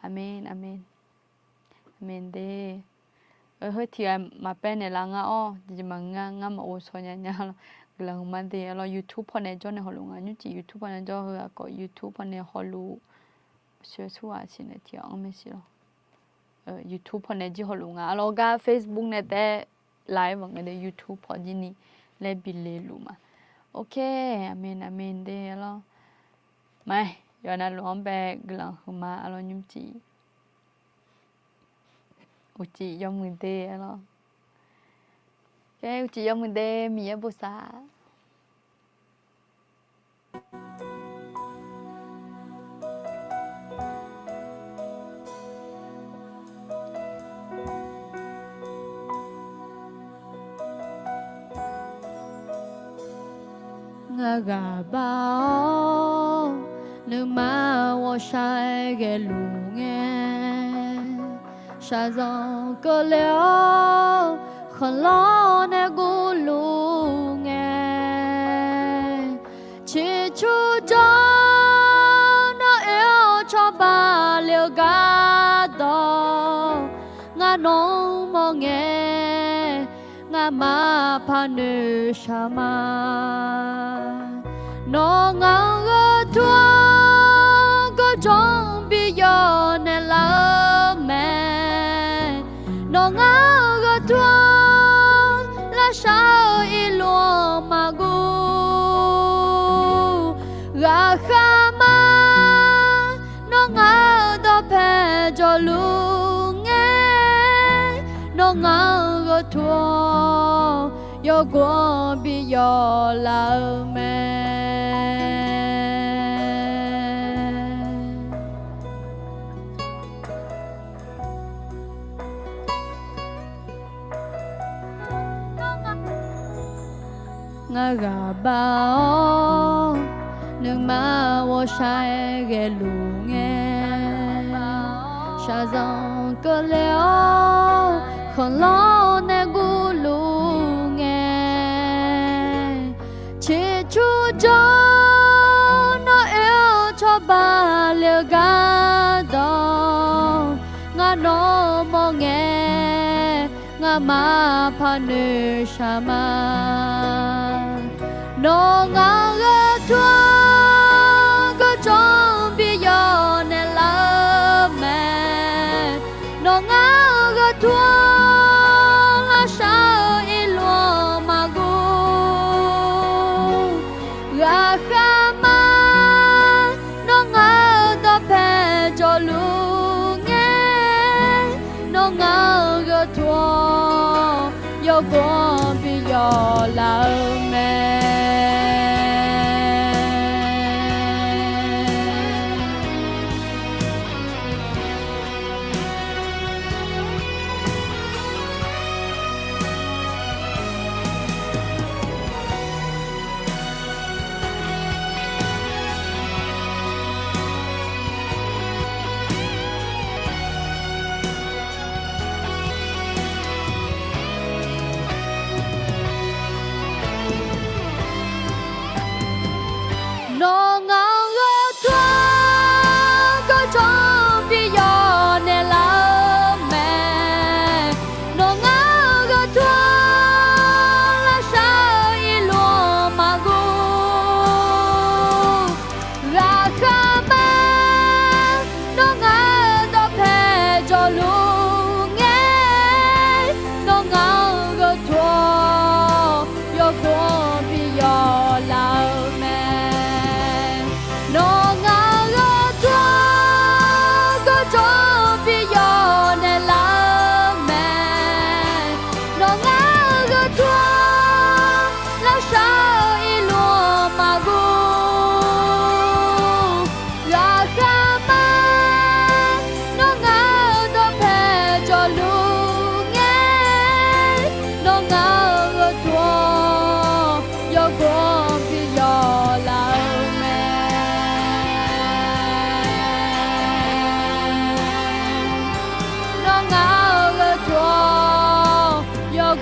Aqmeq aqmeq. Aqmeq de. Heu tiq ghaq maqpaev naeqlaf nga-awr jeq maqngeur ngar maqghov shaw nya nya lawr. Guiqlanq huiqma de arlawr YouTube pawnae jawr nae hawluf nga nymrcif YouTube pawnae jawr heu-aq khawf YouTube pawnae hawluf. Sheuqsur-aq siqnaeq tiq ghaq-anr maeqshi lawr. YouTube pawnae jir hawluf nga arlawr gar Facebook nae taef-aer live-aer maqngae de YouTube paw jir ni laer bi le luf ma. Ok, aqmeq aqmeq de arlawr. Ma-aer yawqha navluf-anr bae guiqlanq huiqma arlawr nymrcif. Uqcif yawmuiq de arlawr. Kaer uqcif yawmuiq de Miqyaer bosav. Ngar ghaq bar-awr nuima ghawqshaq-aer ghaeluf ngae, shaqzanq keuvle-awr khanqlanr nae guvluf ngae, ciqcur jawr nawr oe-awr cawba le-eu gardawq, ngar nawq-anr mawr ngae, ngamaf paq noeqshaq ma. Nawr ngaq-anr gheu tur-anr gawrjawr-anr bi yawf naeqlaf-eu mae. Nawr ngaq-anr gheu tur-anr lavshar-eu irluf-anr maqguv. Ghaqkhav ma, nawr ngaq-euq dawqpae jawrluf ngae, nawr ngaq-anr gheu tur-awr yawgov-anr bi yawf laf-eu mae. Ngar ghaq bar-awr nuima ghawqshaq-aer ghaeluf ngae, shaqzanq keuvle-awr khanqlanr nae guvluf ngae, ciqcur jawr nawr oe-awr cawba le-eu gardawq, ngar nawq-anr mawr ngae, ngamaf paq noeqshaq ma. Nawr ngaq-anr gheu tur-anr gawrjawr-anr bi yawf naeqlaf-eu mae. Nawr ngaq-anr gheu tur-anr lavshar-eu irluf-anr maqguv. Ghaqkhav ma, nawr ngaq-euq dawqpae jawrluf ngae, nawr ngaq-anr gheu tur-awr yawgov-anr bi yawf laf-eu mae.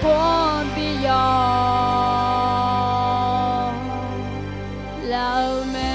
Pov-anr bi yawq laf-eu mae.